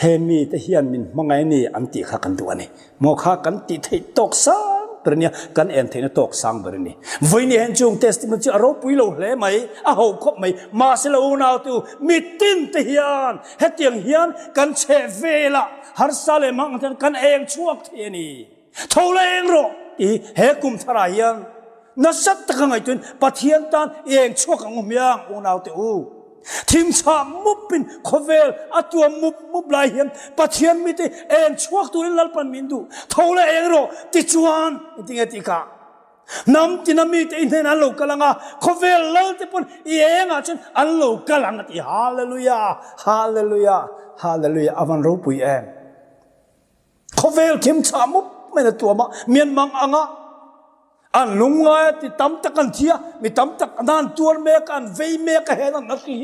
he mi te hian min hmangaih a ni an tih kha kan duh a ni. Maw kha kan tih theih tawk sang ber a nia, kan en theihna tawk sang ber a ni. Vawiin hian chung testimony chu a ropui lo hle mai, a ho khawp mai. Mahse lo unautu mitin te hian hetiang hian kan chheh velah harsa leh mang ang te hian kan eng chhuak thei a ni. Tho la eng rawh tih hi he kum tharah hian Nasa taka ngaihtuahin Pathian tan i eng chhuak ang u hmiang unaute u. Thimchhah mupin khawvel a tuam mup mup lai hian Pathian mite eng chhuak turin Lalpan min duh. Tho la eng rawh tichuan engtinge tih kha? Hnam tina mite i hnenah an lo kal ang a, khawvel lalte pawn i engah chuan an lo kal ang a ti. Hallelujah! Hallelujah! Hallelujah! A van ropui em! Khawvel thimchhah mup mai na tuam a, Myanmar anga an lungngai a ti tam tak an thi a, mi tam tak an an tuar mek a, an vei mek a hen an la hri.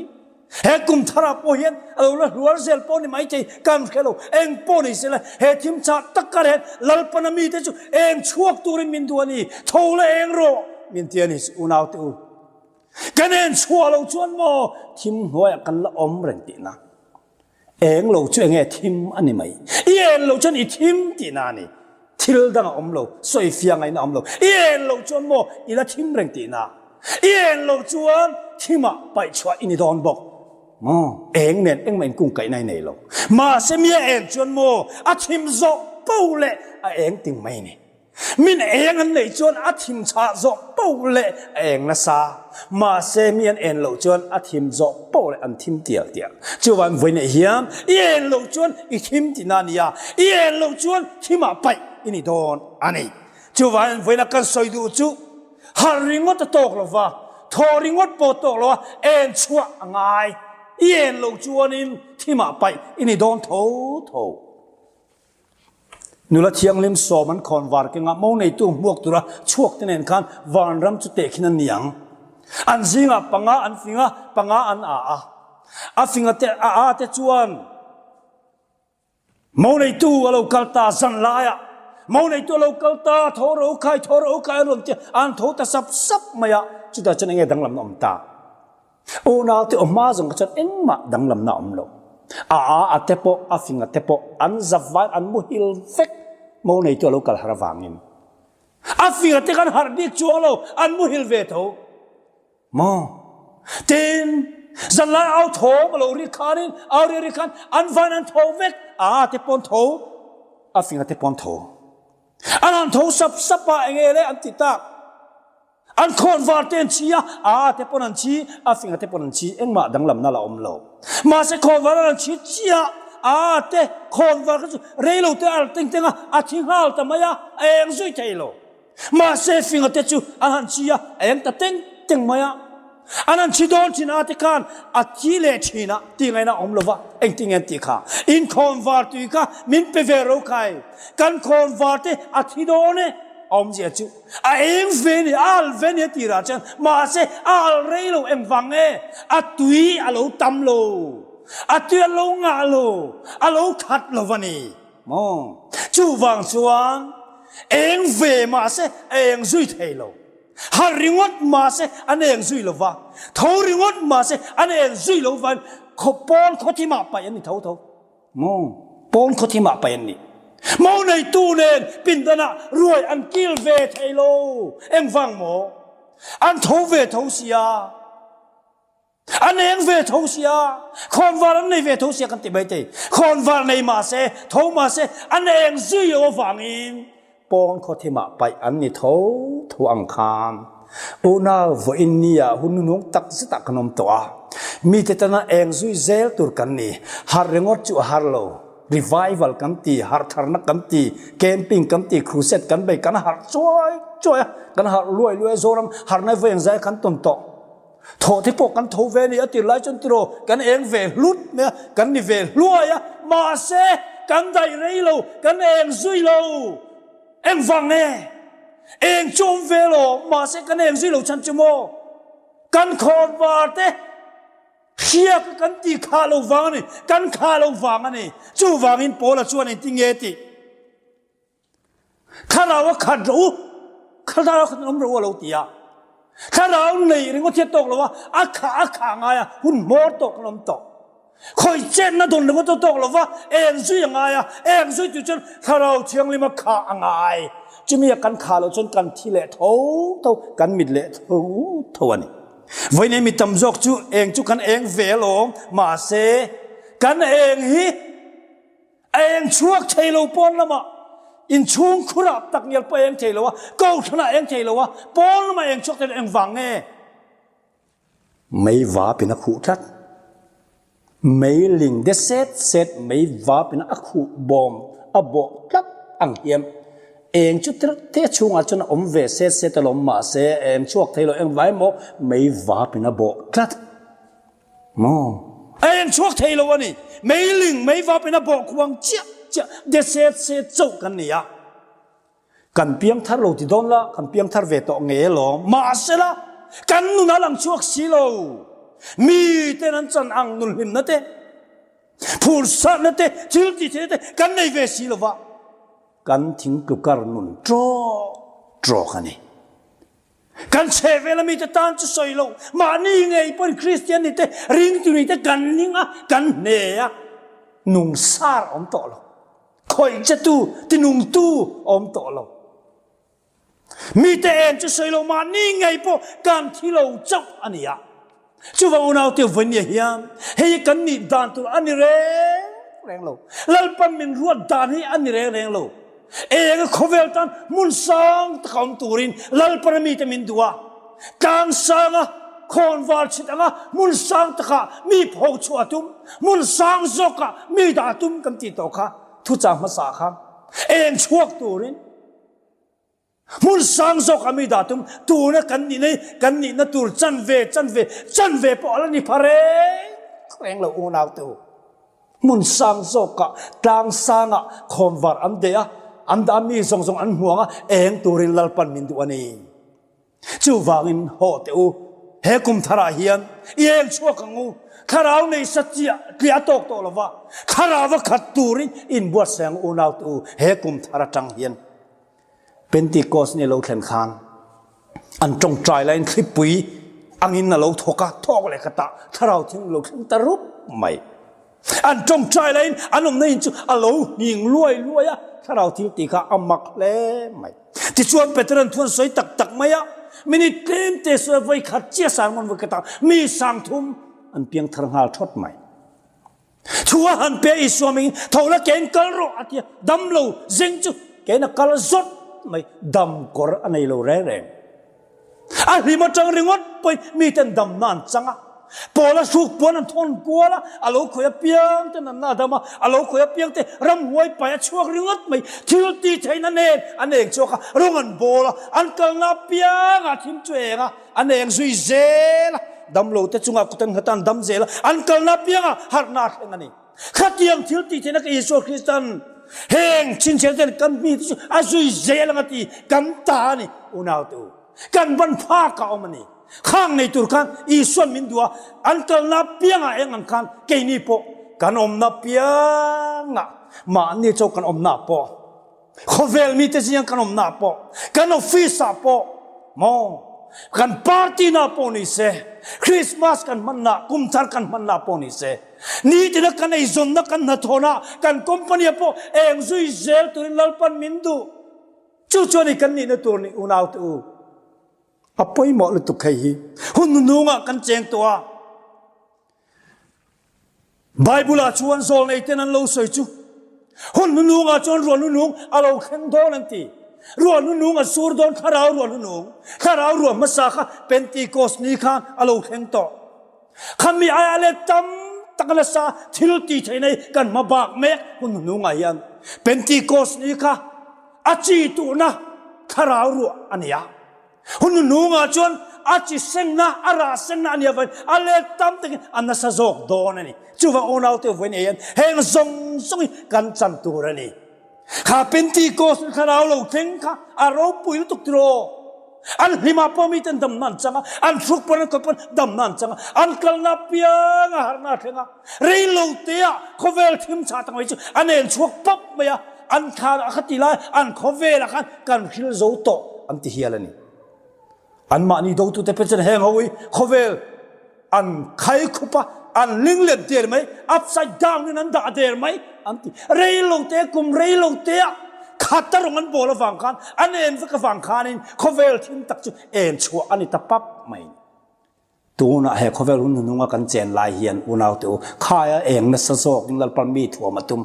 He kum thar ah pawh hian a lo la hluar zel pawh ni mai thei kan hre lo, eng pawh ni se la he thimchhah tak kar hian Lalpana mite chu eng chhuak turin min duh a ni, tho la eng rawh min ti a ni unaute u. Kan en chhuah lo chuan maw thim hnuaiah kan la awm reng tihna. Eng lo chu enge thim a ni mai. I en lo chuan i thim tihna a ni. Thil dang a awm lo, sawifiah ngaihna a awm lo. I en lo chuan maw i la thim reng tihna. I en lo chuan thimah paihchhuah i ni dawn bawk. Maw eng nen engmah inkungkaihna i nei lo. Mahse mi a en chuan maw a thim zawh po leh a eng ting mai a ni. Min eng an neih chuan a thim chhah zawh poh leh a eng nasa. Mahse mi an en loh chuan a thim zawh poh leh an thim tial tial. Chuvan vawi neih hian i en loh chuan i thim tihna a ni a, i en loh chuan thimah paih i ni dawn a ni. Chuvan vawiina kan sawi duh chu harh ringawt a tawk lo va, thaw ringawt pawh a tawk lo a, en chhuah a ngai. I en loh chuanin thimah paih i ni dawn tho tho. Nula thianghlim sawm an khawn var kengah mo neitu hmuak tura chhuak te nen khan vanram chu tehkhin an ni ang. An zingah panga an fing a, panga an a a. A finga te a a te chuan mo neitu a lo kal ta zan laiah mo neitu a lo kal ta tho ro khai tho ro khai an rawn ti a, an tho ta sap sap mai a, chutah chuan enge danglamna awm ta? Unaute aw hma zawng kha chuan engmah danglamna a awm lo. A a a te pawh, a fing a te pawh an zap vai an muhil vek mo neitu a lo kal har avangin. A fing a te khan harh bik chuang lo, an muhil ve tho. Maw? Tin, zanlai au thawm a lo ri khanin, au ri ri khan an vain an tho vek, a a te pawh an tho, a fing a te pawh an tho. An han tho sap sap a, enge le an ti tak. An khawn var te an chhi a, a a te pawn an chhi, a fing a te pawn an chhi, engmah danglamna la awm lo. Mahse khawn var an chhi chiah, a a te khawn var kha chu rei lo te a al teng teng a, a thi nghal ta mai a, a eng zui thei lo. Mahse fing a te chu an han chhi a, a eng ta teng teng mai a. An han chhi dawn thin a te khan a thi leh thin a, tih ngaihna a awm lo va, engtin nge an tih kha? In khawn var tui kha min pe ve ro khai, kan khawn var te a thi dawn e, a awmzia chu. A eng ve ni, a al ve ni a tirah chuan mahse a al rei lo engvang nge? A tui a lo tam lo, a tui a lo ngah lo, a lo khat lo va ni maw? Chuvang chuan eng ve mahse a eng zui thei lo, harh ringawt mahse an eng zui lo va, tho ringawt mahse an eng zui lo vain khaw pawn khawthimah paih an ni tho tho. Maw pawn khawthim ah paih an ni. Mo neitu nen pindanah ruai an kil ve thei lo. Engvang maw? An tho ve tho sia. An eng ve tho sia. Khawnvar an nei ve tho sia kan ti mai thei. Khawnvar nei mah se, tho mah se, an eng zui lo avangin pawn khawthim ah paih an ni tho tho ang khan. Unau vawiin nia hun hnuhnung tak zetah kan awm tawh a. Mite tana eng zui zel tur kan ni. Harh ringawt chu a har lo. Revival kan ti, harh tharna kan ti, camping kan ti, crusade kan bei, kan harh chuai chuai a, kan harh luai luai a, Zoram harhna vawi ang zai kan tawn tawh. Thawh te pawh kan tho ve a ni, a tir lai chuan tiraw kan eng ve hlut mai a, kan ni ve hluai a, mahse kan daih rei lo, kan eng zui lo. Engvang nge? Eng chu awm ve lo, mahse kan eng zui lo chhan chu maw? Kan khawnvar te hriak a kan ti khah lo vang a ni, kan khah lo vang a ni. Chuvangin Paula chuan engtin nge tih? Thlarau a khat rawh u, thlarau a khat awm rawh u a lo ti a. Thlarau nei ringawt hi a tawk lo a, a khah a khah ngai a, hun hmawr tawk kan awm tawh. Khawi chetna dawn ringawt a tawk lo va, eng zui a ngai a, eng zui tur chuan Thlarau Thianghlim a khah a ngai. Chumi a kan khah loh chuan kan thi leh tho tho, kan mit leh tho tho a ni. Vawiin mi tam zawk chu eng chu kan eng ve alawm, mahse kan eng hi A eng chhuak thei lo pawn lamah inchhung khurah tak ngial pawh a eng thei lo a, kohhranah a eng thei lo a, pawn lamah a eng chhuak thei lo, engvang nge? Mei vapin a khuh tlat. Mei ling de set set mei vapin a khuh bawm a bawh tlat ang hian eng chu te chhungah chuan a awm ve set set alawm mahse a eng chhuak thei lo engvai maw mei vapin a bawh tlat. Maw? A eng chhuak thei lo a ni. Meiling, meivap in a bawh khuang chiah chiah de set set chauh kan ni a. Kan piang thar lo ti dawn la, kan piang thar ve tawh nge alawm. Mahsela, kan nun a lang chhuak si lo. Mi ten an chan ang nun hlimna te, phursatna te, thil tih theihna te kan nei ve si lo va. Kan thingtlukar nun trawk trawk a ni. Kan chhehvel a mite tan chu sawi lo, mahni ngei pawhin Kristian ni te, ringtu ni te kan ning a, kan hne a, nung sar a awm tawh lo. Khawih chetu, tinungtu a awm tawh lo. Mite en chu sawi lo, mahni ngei pawh kan thi lo chauh a ni a. Chuvang unaute vawinia hian hei hi kan nih dan tur a ni reng reng lo. Lalpan min ruat dan hi a ni reng reng lo. Eng a khawvel tan hmun sang taka awm turin Lalpan a mite min duh a. Tlang sanga khawnvar chhit anga hmun sang takah mi pho chhuah a tum, hmun sang zawkah mi dah a tum kan tih tawh kha thuchang hmasa khan eng chhuak turin Hmun sang zawk a mi dah tum tuna kan nih nei kan nihna tur chanve chanve chanve pawh a la ni pha reng reng lo unau te u. Hmun sang zawkah tlang sangah khawnvar an deh a, an dah a mi zawng zawng an hmuang a, eng turin Lalpan min duh a ni. Chuvangin haw teh u, he kum tharah hian i eng chhuak ang u, thlarau nei sa chiah tliah a tawk tawh lo va, thlarau a khat turin inbuatsaih ang unau te u, he kum thar atang hian. Pentecost ni a lo thlen khan an tawngtai laiin thlipui angin a lo thawk a, thawk leh khatah thlarau thing a lo thleng ta rup mai. An tawngtai laiin an awmna in chu a lo hning luai luai a, thlarau thil tih kha a mak hle mai. Tichuan Petera'n thu an sawi tak tak mai a, minute tlem te sawi a vawi khat chiah sang rawn vawi khatah mi sangthum an piang thar nghal thawt mai. Thu a han pe Isua mingin tho la kein kal rawh a ti a, dam lo zeng chu kein a kal zawt mai, dam kawr a nei lo reng reng. A hlim atang ringawt pawhin miten damna an chang a, Paula hruk puan an thawn kual a, a lo khawih apiang ten an na dam a, a lo khawih apiang te ramhuai pai a chhuak ringawt mai, thil tih theihna nen an eng chhuak a, rawng an bawl a, an kalna apiangah thim chu eng a, An eng zui zel a, damlo te chungah kut an nghat a, an dam zel a, an kalna apiangah harhna a thleng a ni. Khatiang thil tih theihna ka Isua Kristan heng chhinchhiah ten kan mi te chu a zui zel ang a ti, kan ta a ni, unau te u. Kan ban phak a awm a ni. Khang nei tur khan Isuan min duh a, an kalna apiangah eng ang khan keini pawh kan awmna apiangah mahni chauh kan awmna pawh Khawvel mite zinga kan awmna pawh, kan office ah pawh maw, kan party na pawh ni se, Christmas kan hmanna, kum thar kan hmanna pawh ni se, nitina kan eizawnna, kan hnathawhna, kan company ah pawh eng zui zel turin Lalpan min duh. Chu chuan i kan nihna tur ni unau te u. A pawimawh lutuk hei hi. Hun nunungah kan cheng tawh a. Bible-ah chuan zawlneiten an lo sawi chu, Hun hnunungah chuan ruah hnunung a lo thleng dawn an ti. Ruah hnunung a sur dawn thlarau ruah hnunung. Thlarau ruah hmasa kha Pentecost ni khan a lo thleng tawh. Khami aia let tam tak nasa thil ti theih nei kan hma bak mek hun hnunungah hian Pentecost ni kha a chi tuhna thlarau ruah a ni a. Hun hnunungah chuan a chi sengna, a rah sengna a nih avangin a let tam takin a nasa zawk dawn a ni. Chuvang unaute vawiin ei hian heng zawng zawng hi kan chan tur a ni. Kha Pentecost ni thlarau lo thleng kha a ropui lutuk tiraw? An hlimah pawh miten damna an chang a, an hruk pawn an kawt pawn damna an chang a, an kalna apiang a harhna a thleng a, rei lo teah khawvel thim chhah tak mai chu an en chhuak pawp mai a, an thla a kha ti lai an khawvelah khan kan hril zo tawh an ti hial a ni. Anmahni dotute pawh chuan heng ho hi khawvel an khai khup a, an ling let der mai, upside down in an dah der mai an ti. Rei lo te, kum rei lo te ah khat a rawng an bawl avang khan, an en vek avang khanin khawvel thim tak chu en chhuah a ni ta pap mai. Tunah he khawvel hun hnununga kan chen lai hian unaute u, khaia eng nasa zawk in Lalpan mi thuam a tum,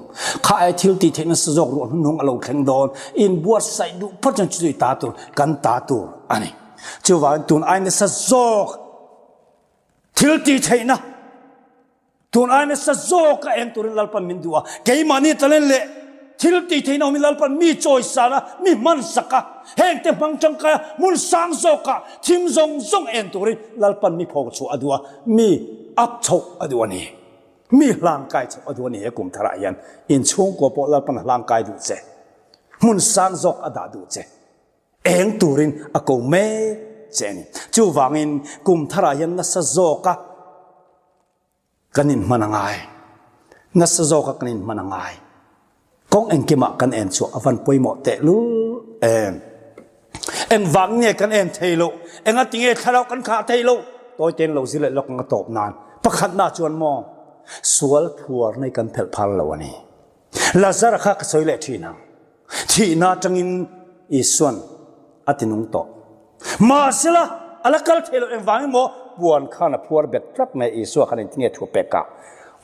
khaia thil tih theih nasa zawk ruah hnunung a lo thleng dawn, inbuatsaih duh phawt chuan chu ta tur kan ta tur a ni. Chuvangin tun ai nasa zawk thil tih theihna, Tun ai nasa zawk a eng turin Lalpan min duh a, keimahni talent leh thil tih theihna awmin Lalpan mi chawisan a, mi hmansak a, hengte hmang tangkai a, hmun sang zawkah thim zawng zawng en turin Lalpan mi phawk chhuah a duh a, mi up chhoh a duh a ni. Mi hlangkai chhoh a duh a ni he kum tharah hian. Inchhungkua pawh Lalpan a hlangkai duh che. Hmun sang zawk a dah duh che. Eng turin a ko mek che a ni. Chuvangin kum tharah hian nasa zawka kan inhman a ngai. Nasa zawka kan inhman a ngai. Kawng engkimah kan en chhuah a van pawimawh tehlul em. Engvang nge kan en thei loh? Engati nge thlarau kan khah thei loh? Tawitein lo zir leh lawk ang a tawp nan. Pakhatna chuan maw sual phuar nei kan phelh phal lo a ni. Lazara kha ka sawi leh thin ang. Thihna atangin Isuan a ti nung tawh. Mahsela, a la kal thei lo engvang emaw puan khan a phuar bet tlat mai Isua khan engtinge thu pek a,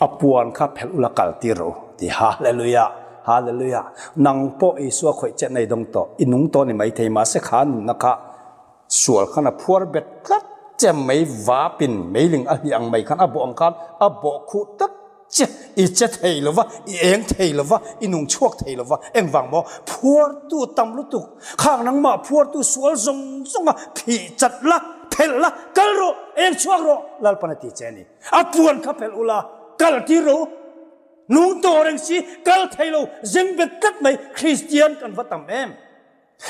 a puan kha phelh ula kal tir rawh u ti. Hallelujah! Hallelujah! Nang pawh Isua khawih chet nei dawng tawh, i nung tawh ni maithei mahse kha nunna kha sual khan a phuar bet tlat che mai vapin meiling a hliah ang mai khan a bawh ang khan a bawh khuh tlat Che, i che thei lo va, i eng thei lo va, i nung chhuak thei lo va, engvang maw? Phuartu tam lutuk, khang nangmah phuartu sual zawng zawnga phih chat la, phelh la, kal rawh, eng chhuak rawh, Lalpan a ti che a ni. A puan kha phelh ula, kal tir rawh u. Nung tawh reng si, kal thei lo, zeng bet tlat mai, Kristian kan va tam em?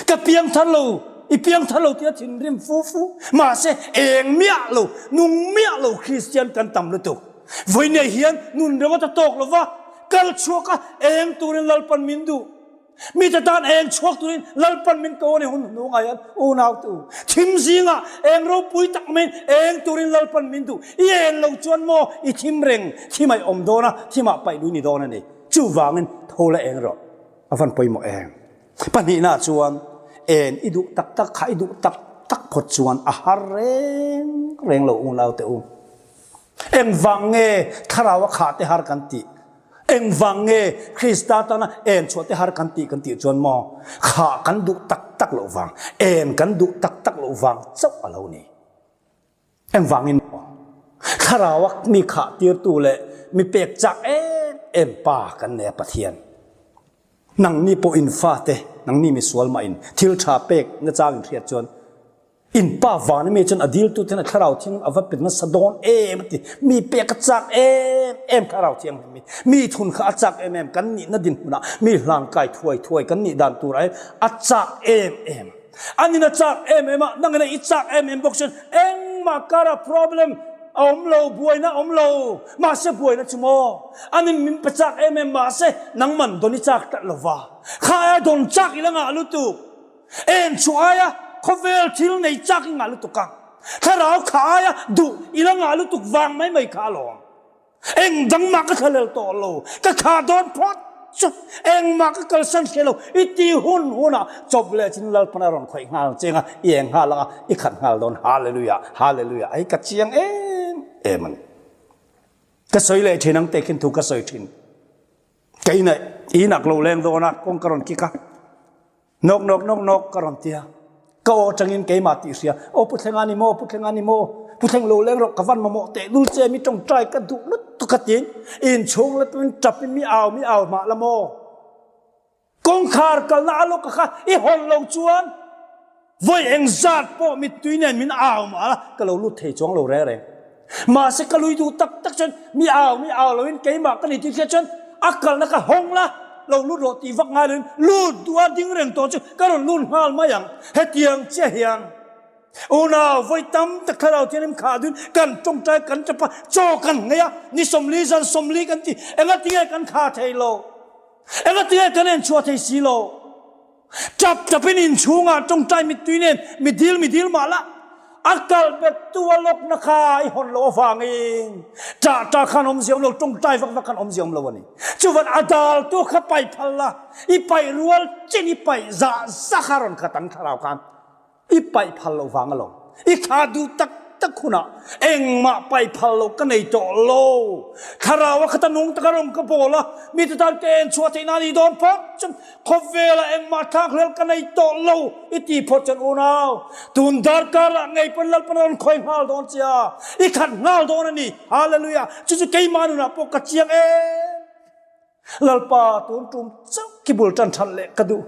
Ka piangthar lo, i piangthar lo tia thinrim fu fu. Mahse, eng miah lo, nung miah lo Kristian kan tam lutuk. Vawiinei hian nun ringawt a tawk lo va, kal chhuak a, eng turin Lalpan min duh. Mite tan eng chhuak turin Lalpan min ko a ni hun hnungah hian unautu. Thim zingah eng ropui tak maiin eng turin Lalpan min duh. I en lo chuan maw i thim reng, thimah i awm dawn a, thimah paih lui ni dawn a ni. Chuvangin tho la eng rawh, a van pawimawh em. Pahnihna chuan en i duh tak tak kha i duh tak tak phawt chuan a har reng reng lo unau te u. Engvang nge thlarau a khah te har kan tih? Engvang nge Krista tana en chhuah te har kan tih kan tih chuan maw khah kan duh tak tak loh vang, en kan duh tak tak loh vang chauh a lo ni. Engvangin maw? Thlarau a mi khah tirtu leh mi pek chak em em Pa kan nei a Pathian. Nangni pawh in fate, nangni misual mah in thil tha pek nachang in hriat chuan in Pa van ami chuan a diltu ten a thlarau thianghlim a va pe nasa dawn em a ti. Mi pek a chak em em thlarau thianghlim hi. Mi thun kha a chak em em kan nihna dinhmunah mi hlangkai thuai thuai kan nih dan turah hian a chak em em. An in a chak em em a, nangin a i chak em em bawk chuan engmah kara problem a awm lo, buaina a awm lo. Mahse buaina chu maw? An in min pe chak em em mahse nangman dawn i chak tlat lo va. Kha aia dawn chak i la ngah lutuk. Eng chu aia khawvel thil nei chak i ngah lutuk a. Thlarau kha aia duh i la ngah lutuk vang mai mai kha alawm. Eng dang mah ka thlalel tawh lo, ka khah dawn phawt chu engmah ka kalsan hre lo, i ti hun hunah chawp leh chin Lalpan a rawn khawih nghal cheng a, i eng nghal ang a, i khat nghal dawn. Hallelujah, Hallelujah, hei ka chiang em em a ni. Ka sawi leh thin ang tehkhin thu ka sawi thin. Ka inah, i inak lo leng dawn a, kawng ka rawn kik a. Nawk nawk nawk nawk ka rawn ti a. Ka aw atangin keimah tih hria, Aw Pu Thlenga ni maw, Pu Thlenga ni maw, Pu Thleng lo leng rawh, ka van mamawh teh lul che, mi tawngtai ka duh lutuk a tiin inchhung la tuin tapin mi au mi au mah la maw? Kawngkhar kalna a lawk kha i hawn lo chuan vawi engzat pawh mittui nen min au mah la, ka lo lut thei chuang lo reng reng. Mahse ka lui duh tak tak chuan mi au mi au loin keimah ka ni tih hriat chuan a kalna ka hawng la, lo lut rawh tih vak ngai loin lut duh a ding reng tawh chu ka rawn lut nghal mai ang. Hetiang chiah hian unau vawi tam tak thlarau thianghlim khah duhin kan tawngtai kan tap a, chaw kan nghei a, ni 40 zan 40 kan ti, engatinge kan khah thei lo? Engatinge kan en chhuah thei si lo? Tap tapin inchhungah tawngtai mittui nen mi dil mi dil mah la, a kal bettu a lawkna kha i hawn loh avangin tah tah khan awmzia awm lo, tawngtai vak vak khan awmzia awm lo a ni. Chuvan a daltu kha paih phal la, i paih rual chin i paih zah zah kha rawn khat ang thlarau khan. I paih phal loh vang alawm. I thla duh tak tak hunah engmah paih phal loh ka nei tawh lo. Thlarau a khata nung taka rawn ka bawl a, mite tan ka en chhuah theih nan i dawn phawt chuan khawvelah engmah thlakhlel ka nei tawh lo i ti phawt chuan unau, tun darkarah ngei pawn Lalpan a rawn khawi nghal dawn che a, i khat nghal dawn a ni. Hallelujah! Chu chu keimah nunah pawh ka chiang em. Lalpa tun tum chauh ki bul tan that leh ka duh.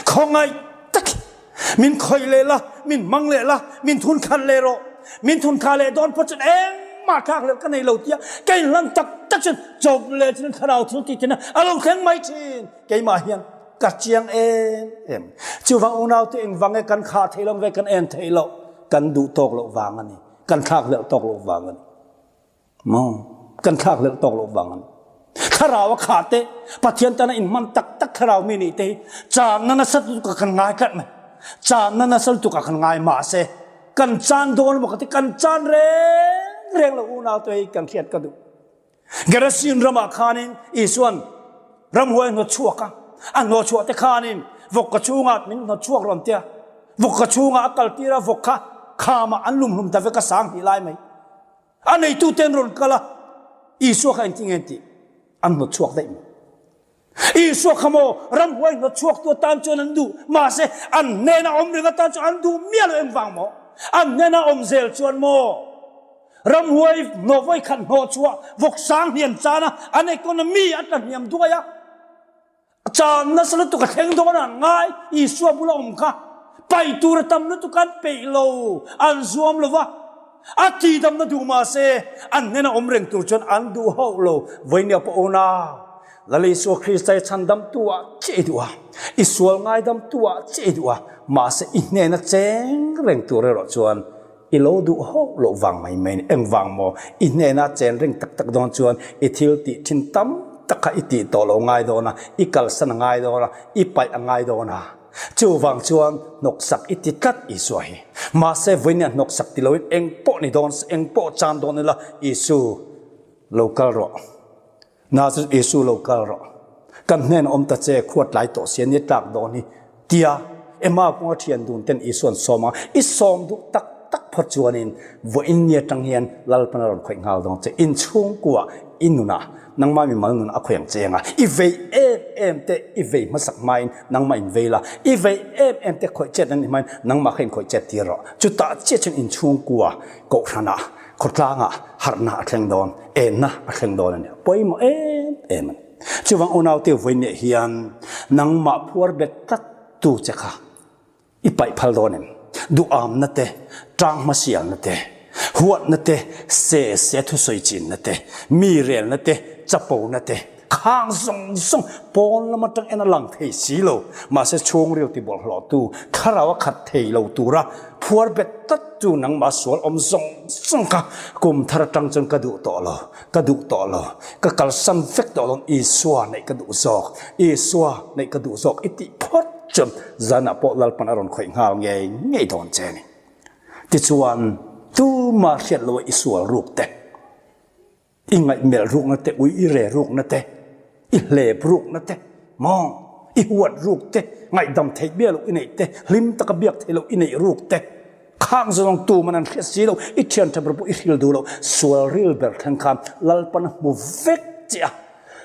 Khawngaih tak min khawih leh la, min hmang leh la, min thun khat leh rawh. Min thun kha leh dawn phawt chuan engmah thlak leh ka nei lo tia ka inhlan tak tak chuan chawp leh chuan thlarau thil tih theihna a lo thleng mai thin. Keimah hian ka chiang em em. Chuvang unaute engvang nge kan khah theih loh ve kan en theih loh kan duh tawk loh vang a ni. Kan thlak hlelh tawk loh vang a ni. Maw? Kan thlakhlelh tawk loh vang a ni. Thlarau a khah te, Pathian tana inhman tak tak thlarau mi nih te hi channa nasa lutuk ah kan ngai tlat mai. Channa nasa lutuk ah kan ngai mahse kan chan dawn emaw ka ti, kan chan reng reng lo unau te hi kan hriat ka duh. Gerasin ramah khanin Isuan ramhuai a hnawtchhuak a, a hnawhchhuah te khanin vawk ka chhungah min hnawtchhuak rawn tia, vawk ka chhungah a kaltir a, vawk kha khamah an lumhlum ta vek a 2000 lai mai. A neitute an rawn kal a, Isua kha engtin nge an tih? An hnawt chhuak daih maw? Isua kha maw ramhuai hnawt chhuaktu atan chuan an duh, mahse an hnena awm reng atan chuan an duh miah lo engvang maw? An hnena awm zel chuan maw ramhuai hnawh vawi khat hnawh chhuah vawk sang hniam chana an economy a tla hniam duai a, A chan nasa lutuk a thleng dawn an ngai, Isua bula awm kha paih tur a tam lutuk an peih lo, an zuam lo va, a tihdamna duh mah se an hnena awm reng tur chuan an duh hauh lo. Vawinia pawh unau, Lal Isua Krista i chhandamtu ah che i duh a, i sual ngaidamtu ah che i duh a, mahse i hnena cheng reng tur erawh chuan I lo duh hauh loh vang mai mai ni. Engvang maw? I hnena chen ring tak tak dawn chuan i thil tih thin tam tak kha i tih tawh lo ngai dawn a, i kalsan a ngai dawn a, i paih a ngai dawn a. Chuvang chuan hnawksak i ti tlat Isua hi. Mahse vawinia hnawksak ti loin eng pawh ni dawn se, eng pawh chan dawn ila Isu lo kal rawh. Nazareth Isu lo kal rawh. Kan hnen awm ta che, khuat tlai tawh sia ni tlak dawn hi. Tia Emma kawnga thian dun ten Isu an sawm a, i sawm duh tak tak phawt chuanin vawiin ni atang hian Lalpan a rawn khawih nghal dawn che. In chhungkua, i nunah, nangmah mimal nun a khawih ang che anga, i vei em em te i vei hmasak hmain nangmah in vei la, i vei em em te khawih chet an nih hmain nangmah kha inkhawih chet tir rawh. Chutah chiah chuan in chhungkua kohhranah, khawtlangah harhna a thleng dawn, enna a thleng dawn a ni. Pawimawh em em a ni. Chuvang unaute vawiinah hian nangmah phuar bet tlat tu che kha i paih phal dawn em? Duhamna te, tang hmasialna te, huatna te, se se thusawi chinna te, mi relna te, chapona te, khang zawng zawng pawn lam atang en a lang thei si lo. Mahse chhungril ti bawlhhlawhtu, thlarau a khat thei lo tura phuar bet tlat tu nangmah sual awm zawng zawng kha kum thar atang chuan ka duh tawh lo. Ka duh tawh lo, ka kalsan vek tawh lo, Isua neih ka duh zawk, Isua neih ka duh zawk i tih phawt chuan zanah pawh Lalpan a rawn khawih nghal ngei ngei dawn che a ni. Tichuan, tuma hriat loa i sual ruk te, i ngaihmelh rukna te, ui i re rukna te, i hlep rukna te, maw, i huat ruk te, ngaihdam theih biak loh i neih te, hlim taka biak theih loh i neih ruk te, Khang zawng tuman an hriat si lo, i thian tha ber pawh i hril duh lo, sual ril ber thleng khan Lalpan a hmu vek che a,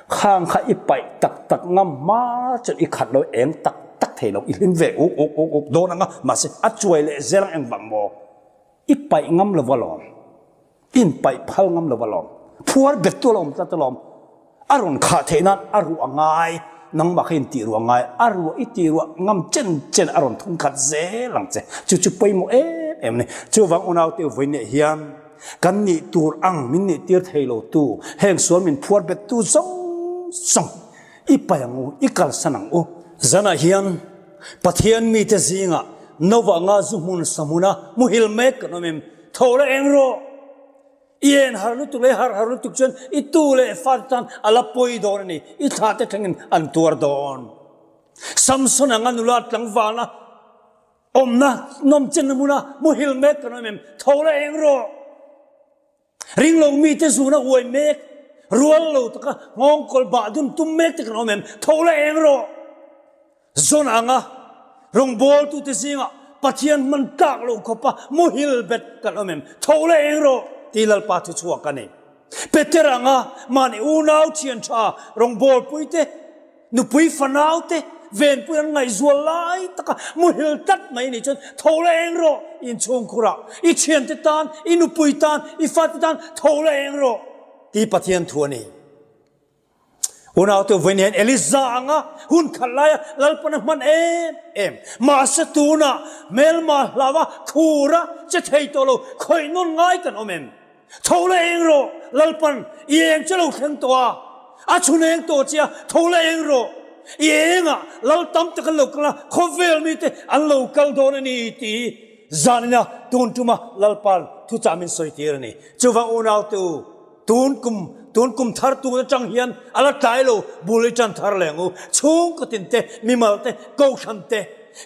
khang kha i paih tak tak ngam hma chuan i khat lo eng tak tak thei. thei lo, i hlim ve uk uk uk uk dawn ang a, mahse a chuai leh zel ang engvang maw? I paih ngam lo alawm, i inpaih phal ngam lo alawm, phuar bet tu a la awm tlat alawm, a rawn khah theih nan a ruah ngai, nangmah kha intih ruah ngai, a ruah i tih ruah ngam chen chen a rawn thun khat zel ang che, chu chu pawimawh em em a ni. Chuvang unaute vawiinah hian kan nih tur ang min nih tir thei lo tu, heng sual min phuar bet tu zawng zawng i paih ang u, i kalsan ang u. Zanah hian Pathian mite zingah Nova anga zu hmun sa hmuna muhil mek kan awm em? Tho la eng rawh! I en har lutuk leh i harh har lutuk chuan i tu leh fate tan a la pawi dawn a ni, i thla te thlengin an tuar dawn. Samson anga nula tlangvalna awmna nawmchenna hmuna muhil mek kan awm em? Tho la eng rawh! Ringlo mite zuna uai mek, rual lo taka nghawngkawl bah dun tum mek te kan awm em? Tho la eng rawh! Zawn anga rawngbawltute zingah Pathian hman tlak lo khawpa muhil bet kan awm em? Tho la eng rawh! Tih Lalpa thu chhuak a ni. Peter anga mahni unau thian tha rawngbawlpuite, Nupui fanau te venpui an ngaihzual lai taka muhil tlat mai nih chuan tho la eng rawh inchhungkhurah i thiante tan, i nupui tan, i fate tan tho la eng rawh tih Pathian thu a ni. Unaute vawiin hian Eliza anga hun khat laia Lalpan a hman em em. Mahse tunah hmelma hlauha khura che thei tawh lo khawih nawn ngai kan awm em? Tho la eng rawh, Lalpan i eng che lo thleng tawh a, a chhun eng tawh che a, tho la eng rawh. I engah Lal tam tak an lo kal a, khawvel mite an lo kal dawn a ni tih zanina tun tuma Lalpan thuchah min sawi tir a ni. Chuvang unaute u, tun kum tun kum thar tun atang hian a la tlai lo, bul i tan thar leh ang u. Chhungkaw tin te, mimal te, kohhran te,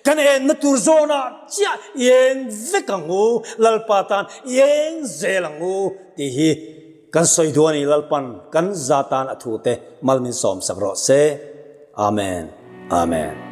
Kan enna tur zawnah chiah i eng vek ang u, Lalpa tan i eng zel ang u tih hi kan sawi duh a ni. Lalpan kan za tan a thute mal min sawmsak rawh se. Amen. Amen.